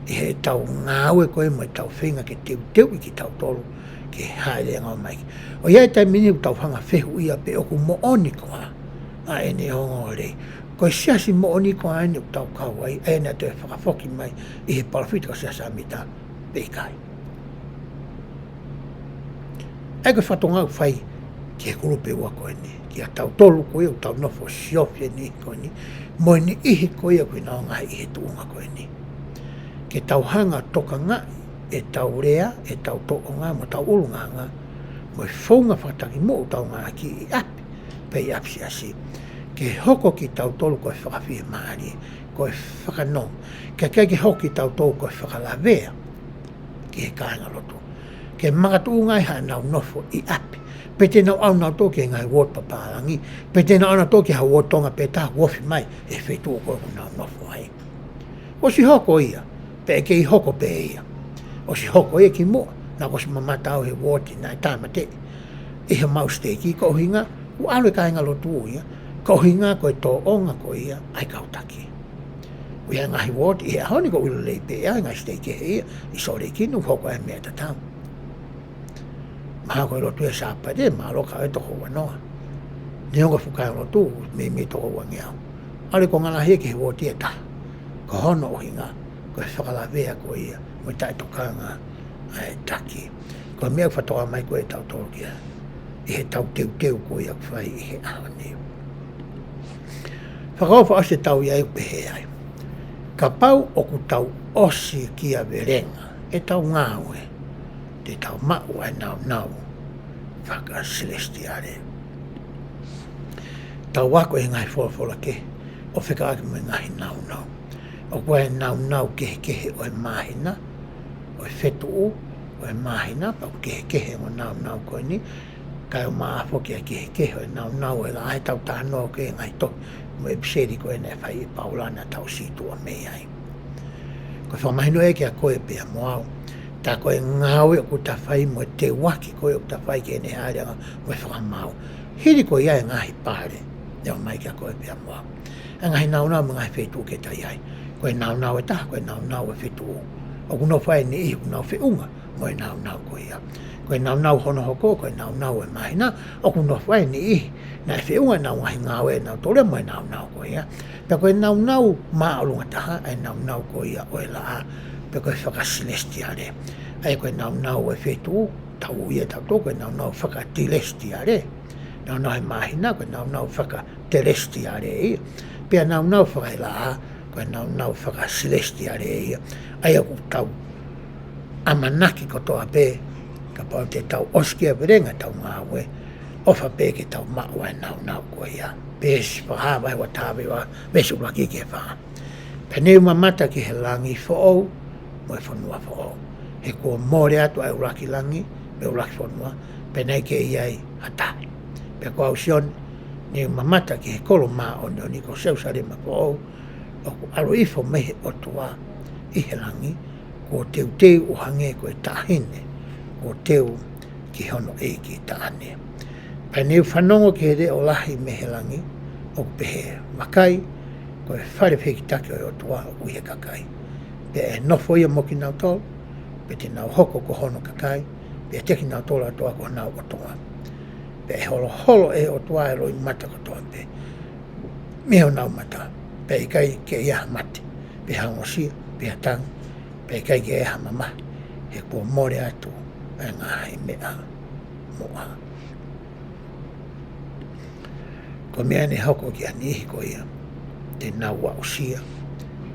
ʻi heʻetau ngāue ko ē mo ʻetau feinga ke teuteuʻi kitautolu ke hāʻele ange mai. ʻO ʻi ai e taimi ni ʻoku tau hanga fehuʻia pe ʻoku moʻoni koā ʻa ʻene ongoongolelei. Ko e siasi moʻoni koā eni ʻoku tau kau ai, ʻa ia naʻe toe fakafoki mai ʻi he palōfita ko Siosefa Sāmita pe ʻikai. ʻA ia ko e fakatokanga ʻoku fai ki he kulupu ʻe ua ko eni, kia tautolu ko ia ʻoku tau nofo siofi eni ko eni, mo e niʻihi ko ia ʻoku nau ngāue ʻi he tuʻunga ko eni. Ke tau hanga tokangaʻi ʻetau lea, ʻetau tōʻonga, mo ʻetau ʻulungaanga, mo e founga fakatakimuʻa ʻoku tau ngāueʻaki ʻi ʻapi, pe ʻi ʻapisiasi. Ke hoko kitautolu ko e fakafiemālie, ko e fakanonga. Ke ʻikai ke hoko kitautolu ko e fakalavea ki he kāingalotu. Ke makatuʻunga ai haʻanau nofo ʻi ʻapi. Pe te nau ʻalu nautolu ki he ngaahi uooti papālangi. Pe te nau ʻalu nautolu ki ha uooti Tonga pē taha ʻoku ofi mai he feituʻu ko ē ʻoku nau nofo ai. ʻOsi hoko ia, pe ʻe kei hoko pē ia. ʻOsi hoko ia kimuʻa, naʻá ku ʻosi mamata au he uooti naʻe tāmateʻi ʻi heʻemau siteiki, ko e ʻuhinga, ʻoku ʻalu e kāingalotu ia, ko e ʻuhinga ko e tōʻonga ko ia ʻa e kau taki. ʻI he ngaahi uooti, ʻi he ʻaho ni ʻoku ou ʻilo lelei pē ʻa e ngaahi siteiki kehe ia, ʻi Sōleki ʻoku hoko ai e meʻa tatau. Mahalo ko e lotu ʻi he Sāpate, mahalo ka ʻe toko uanoa. Neongo e fukaelotu, meimei toko uangeau. ʻAlu e konga lahi ki he uooti ʻe taha. Ko hono ʻuhinga, ko e fakalavea ko ia, mo e taʻetokanga ʻa e taki. Ko e meʻa ʻoku fakatoka mai ko ē ʻe tautolu ki ai. ʻI heʻetau teuteu ko ia ʻoku fai ʻi he ʻaho ni. Fakaʻofa ʻosi ʻetau ʻi ai ʻoku pehē ai. Kapau ʻoku tau ʻosi kia velenga ʻetau ngāue, te tau maʻu ʻa e naunau fakasilesitiale. Tau ako e ngaahi folofola kehe, ʻo fekauʻaki mo e ngaahi naunau. ʻOku ʻi ai e naunau kehekehe ʻo e māhina, ʻo e fetuʻu, ʻo e māhina, pea ʻoku kehekehe mo e naunau ko eni, kae ʻumaʻā foki e kehekehe ʻo e naunau ʻo e laʻā, ʻetau talanoa ki he ngaahi tohi mo e ʻipiseli ko ē naʻe fai ʻe Paula naʻa tau situʻa mei ai. Ko e fakamahino ē kiate koe pea mo au. Tā ko e ngāue ʻoku ta fai mo e teuaki ko ē ʻoku ta fai ki heʻene hāʻeleʻanga mo e fakamaau. Hili ko ia e ngaahi pale, ʻe ʻomai kiate koe pea mo au. E ngaahi naunau mo e ngaahi feituʻu ke ta ʻi ai. Ko e naunau ʻe taha, ko e naunau ʻo e fetuʻu. ʻOku nofo ai e niʻihi ʻoku nau feʻunga mo e naunau ko ia. Ko e naunau hono hoko, ko e naunau ʻo e māhina, ʻoku nofo ai e niʻihi naʻe feʻunga ʻenau ngaahi ngāue ʻanautolu mo e naunau ko ia. Pea ko e naunau māʻolunga taha, e naunau ko ia ʻo e laʻā, pea ko e fakasilesitiale. ʻA ia ko e naunau ʻo e fetuʻu, tau ui ʻe tautolu ko e naunau fakatilesitiale. Naunau ʻo e māhina, ko e naunau faka- telesitiale ia. Pea naunau fakaelaʻā, ko e naunau fakasilesitiale ia. ʻA ia ʻoku tau ʻamanaki kotoa pē, kapau te tau ʻosi kia velenga ʻetau ngāue, ʻofa pē ke tau maʻu ʻa e naunau ko ia. Peesi fā, vahe ua taha, veesi ʻuluaki ki he fā. Pea ne u mamata ki he langi foʻou, mo e fonua foʻou. He kuo mole atu ʻa e ʻuluaki langi, mo e ʻuluaki fonua, pea naʻe ʻikai ke ʻi ai ha taha. Pea ko au Sione, ne u mamata ki he kolo māʻoniʻoni ko Selūsalema foʻou, ʻoku ʻalu hifo mei he ʻOtua ʻi he langi, kuo teuteu ʻo hangē ko e taʻahine kuo teu ki hono ʻeiki taʻane. Pea ne u fanongo ki he leʻo lahi mei he langi, ʻoku pehē, vakai, ko e fale fehikitaki ʻo e ʻOtua ʻoku ʻi he kakai. Pea ʻe nofo ia mo kinautolu, pea te nau hoko ko hono kakai, pea te kinautolu ʻa e ʻOtua ko honau ʻOtua. Pea ʻe holoholo ʻe he ʻOtua ʻa e loʻimata kotoa pē mei honau mata, pea ʻe ʻikai ke ʻi ai ha mate, pe ha ongosia, pe ha tangi, pea ʻe ʻikai ke ʻi ai ha mamahi, he kuo mole atu ʻa e ngaahi meʻa muʻa. Ko e meʻa ʻe hoko ki he niʻihi ko ia te nau aʻusia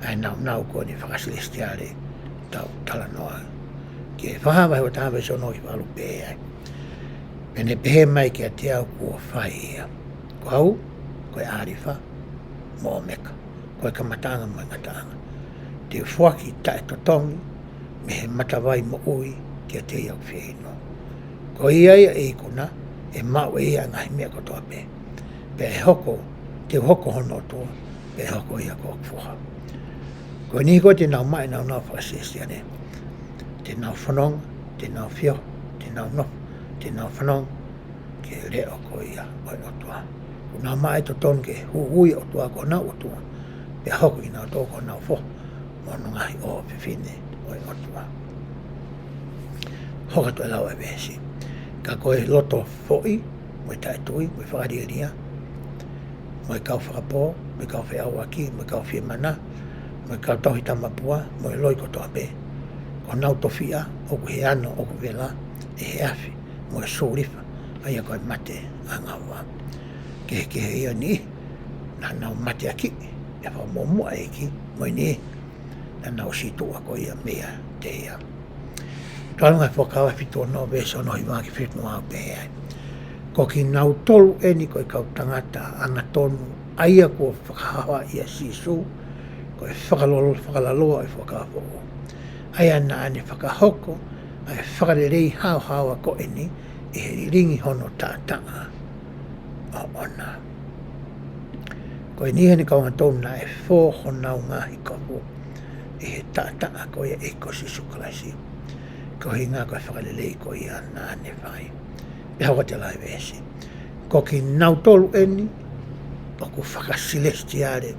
ʻa e naunau ko eni fakasilesitiale ʻoku tau talanoa ki ai. Fakahā vahe ua taha veesi ono ki he valu pehē ai. Pea ne pehē mai kiate au, kuo fai ia. Ko au, ko e ʻAlifa mo e ʻOmeka, ko e kamataʻanga mo e ngataʻanga. Te u foaki taʻetotongi mei he matavai moʻui kiate ia ʻoku fie inu. Ko ia ia ʻe ikuna, ʻe maʻu ʻe ia ʻa e ngaahi meʻa kotoa pē. Pea ʻe hoko, te u hoko hono ʻOtua, pea ʻe hoko ia ko hoku foha. Ko e niʻihi ko ē te nau maʻu e naunau fakasilesitiale, te nau fononga, te nau feohi, te nau nofo, te nau fanongo ki he leʻo ko ia ʻo e ʻOtua. Kuo nau maʻu e totonu ke hū ʻa e ʻOtua ko honau ʻOtua, pea hoko kinautolu ko honau foha mo hono ngaahi ʻofefine ʻo e ʻOtua. Hoko atu e lau ʻa e veesi. Ka ko e loto foʻi, mo e taʻetui, mo e fakalielia, mo e kau fakapō, mo e kau feʻauaki, mo e kau fiemana, mo e kau tauhi tamapua, mo e loi kotoa pē, ko honau tofiʻa ʻoku ʻi he ano ʻoku vela ʻe he afi mo e sulifa, ʻa ia ko e mate ʻanga ua. Kehekehe ia e niʻihi naʻa nau mateakiʻi ʻi he fakamuʻomuʻa ʻa e ʻEiki, mo e niʻihi naʻa nau situʻa ko ia meiate ia. Tau ʻalu ki he Fuakava fitu ono veesi ono hiva ki he fitu noa, ʻoku pehē ai. Ko kinautolu eni ko e kau tangata angatonu, ʻa ia kuo fakahaohaoa ʻia Sīsū, ko e fakalolo-, fakalaloa ʻo e Fuakava Foʻou. ʻA ia naʻa ne fakahoko ʻa e fakalelei haohaoa ko eni ʻi he lilingi hono taʻataʻa ʻoʻona. Ko e niʻihi eni kau angatonu naʻe fō honau ngaahi kofu ʻi he taʻataʻa ko ia ʻo e ʻEiki ko Sīsū Kalaisi. Ko e ʻuhinga ko e fakalelei ko ia naʻa ne fai. Pea hoko atu e lau ʻa e veesi. Ko kinautolu eni ʻoku fakasilesitiale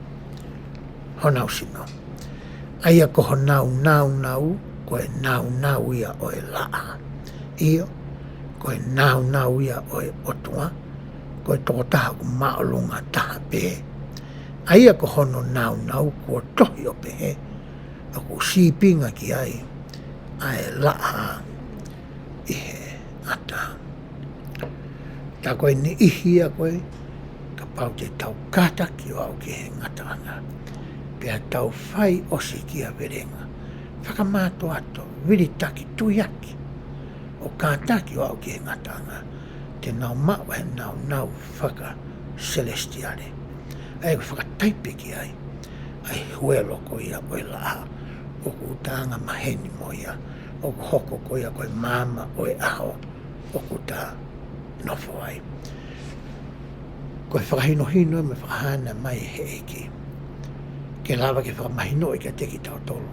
honau sino. ʻA ia ko honau nāunau, ko e nāunau ia ʻo e laʻā. ʻIo, ko e nāunau ia ʻo e ʻOtua, Ko e tokotaha ʻoku māʻolunga taha pē, ʻa ia ko hono nāunau kuo tohi ʻo pehē, ʻoku sīpinga ki ai ʻa e laʻā ʻi he ʻatā. Tā ko e niʻihi ia ko ē, kapau te tau kātaki ʻo aʻu ki he ngataʻanga, pea tau fai ʻosikiavelenga, fakamātoato, vilitaki, tuiaki, ʻo kātaki ʻo aʻu ki he ngataʻanga, te nau maʻu ʻa e nāunau fakasilesitiale. ʻA ia ʻoku fakataipe ki ai ʻa e huelo ko ia ʻo e laʻā ʻoku ta anga maheni mo ia, ʻoku hoko ko ia ko e maama ʻo e ʻaho ʻoku ta nofo ai. Ko e fakahinohino mo e fakahā mai ʻe he ʻEiki, ke lava ke fakamahinoʻi kiate kitautolu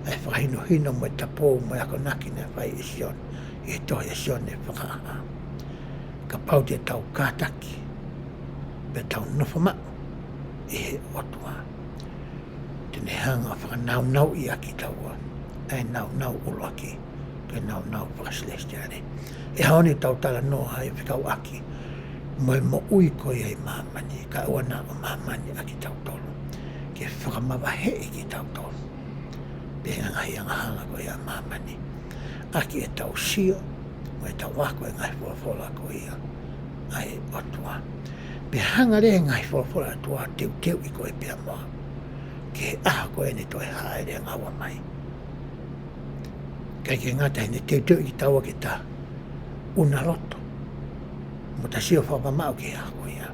ʻa e fakahinohino mo e tapou mo e akonaki naʻe fai ʻe Sione ʻi he tohi ʻa Sione Fakahā. Kapau te tau kātaki, pea tau nofo maʻu ʻi he ʻOtua, te ne hanga ʻo fakanaunauʻi ʻa kitaua, ʻa e nāunau ʻuluaki, ko e nāunau fakasilesitiale. ʻE hao ni tau talanoa ai fekauʻaki mo e moʻui ko ia ʻi māmani, kae ʻoua naʻa ʻo māmani ʻa kitautolu, ke fakamavaheʻi kitautolu pea ngaahi angahala ko ia ʻa māmani, ʻaki ʻetau sio mo ʻetau ako e ngaahi folofola ko ia ʻa e ʻOtua. Pea hanga leva e ngaahi folofola ʻa e ʻOtua ʻo teuteuʻi koe pea mo au ki he ʻaho ko eni ʻe toe hāʻele angaua mai. ʻIkai ke ngata heʻene teuteuʻi kitaua ke ta ʻuna loto mo ta sio fakamamaʻu ki he ʻaho ko ia,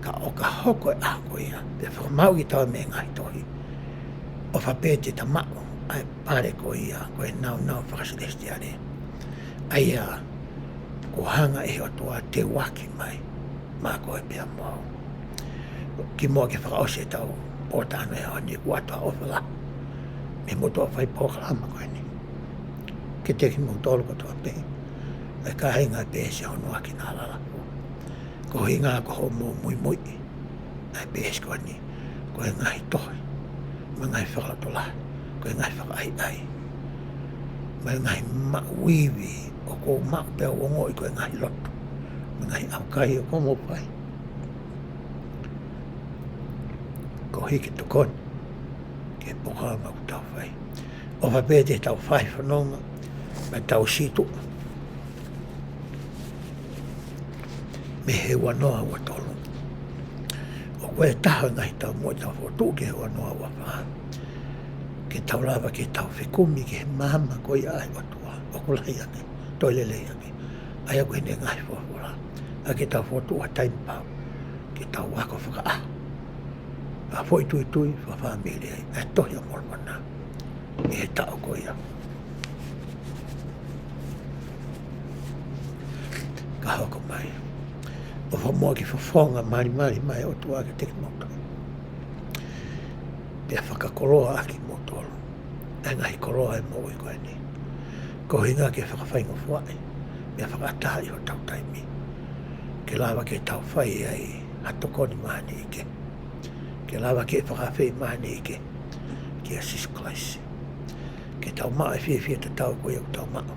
ka ʻo ka hoko e ʻaho ko ia, pea fakamaʻu kitaua mei he ngaahi tohi, ʻofa pē te ta maʻu ʻa e pale ko ia ko e nāunau fakasilesitiale, ʻa ia kuo hanga ʻe he ʻOtua ʻo teuaki mai maʻa koe pea mo au. Kimuʻa ke fakaʻosi ʻetau pōtalanoa he ʻaho ni, ʻoku ʻoatu ha ʻofa lahi mei he motuʻa fai polokalama ko eni kiate kimoutolu kotoa pē, ʻa e kāinga pē ʻi he hono aki na lala. Ko e ʻuhinga ko hoʻomou muimuiʻi ʻa e peesi ko eni, ko e ngaahi tohi, mo e ngaahi fakalotolahi, ko e ngaahi fakaʻaiʻai, mo e ngaahi maʻu ivi ʻoku ou maʻu pea u ongoʻi ko e ngaahi lotu, mo e ngaahi ʻaukai ʻoku mou fai, koeʻuhi ke tokoni ki he polokalama ʻoku tau fai. ʻOfa pē te tau fai fononga, mo tau situʻa mei he ua noa ua tolu. ʻOku ʻi ai e taha e ngaahi taumuʻa ʻi heʻetau fokotuʻu ki he ua noa ua fā, ke tau lava ke tau fekumi ki he maama ko ia ʻa e ʻOtua ʻoku lahi ange, toe lelei ange, ʻa ia ko ʻene ngaahi folofola. ʻA ia ke tau fokotuʻu ha taimi pau ke tau ako fakaʻaho, ʻa e foʻi tuitui fakafāmili ai, ʻa e Tohi ʻa Molomona ʻi he taʻu ko ia ka hoko mai. ʻOfa muʻa ke fofonga malimali mai e ʻOtua kiate kimoutolu, pea fakakoloa ʻaki kimoutolu ʻa e ngaahi koloa ʻo e moʻui ko eni, ko e ʻuhinga ke fakafaingofuaʻi, pea fakaʻatā ʻi hotau taimi, ke lava ke tau fai ai ha tokoni maheni ʻi he, ke lava ke fakaafeʻi maheni ʻi he, kia Sīsū Kalaisi, ke tau maʻu e fiefia tatau ko ia ʻoku tau maʻu,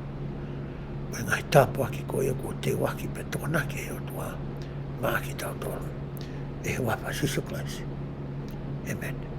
mo e ngaahi tāpuaki ko ia kuo teuaki pea tokonaki ʻe he ʻOtua maʻa kitautolu, ʻi he huafa ʻo Sīsū Kalaisi. ʻĒmeni.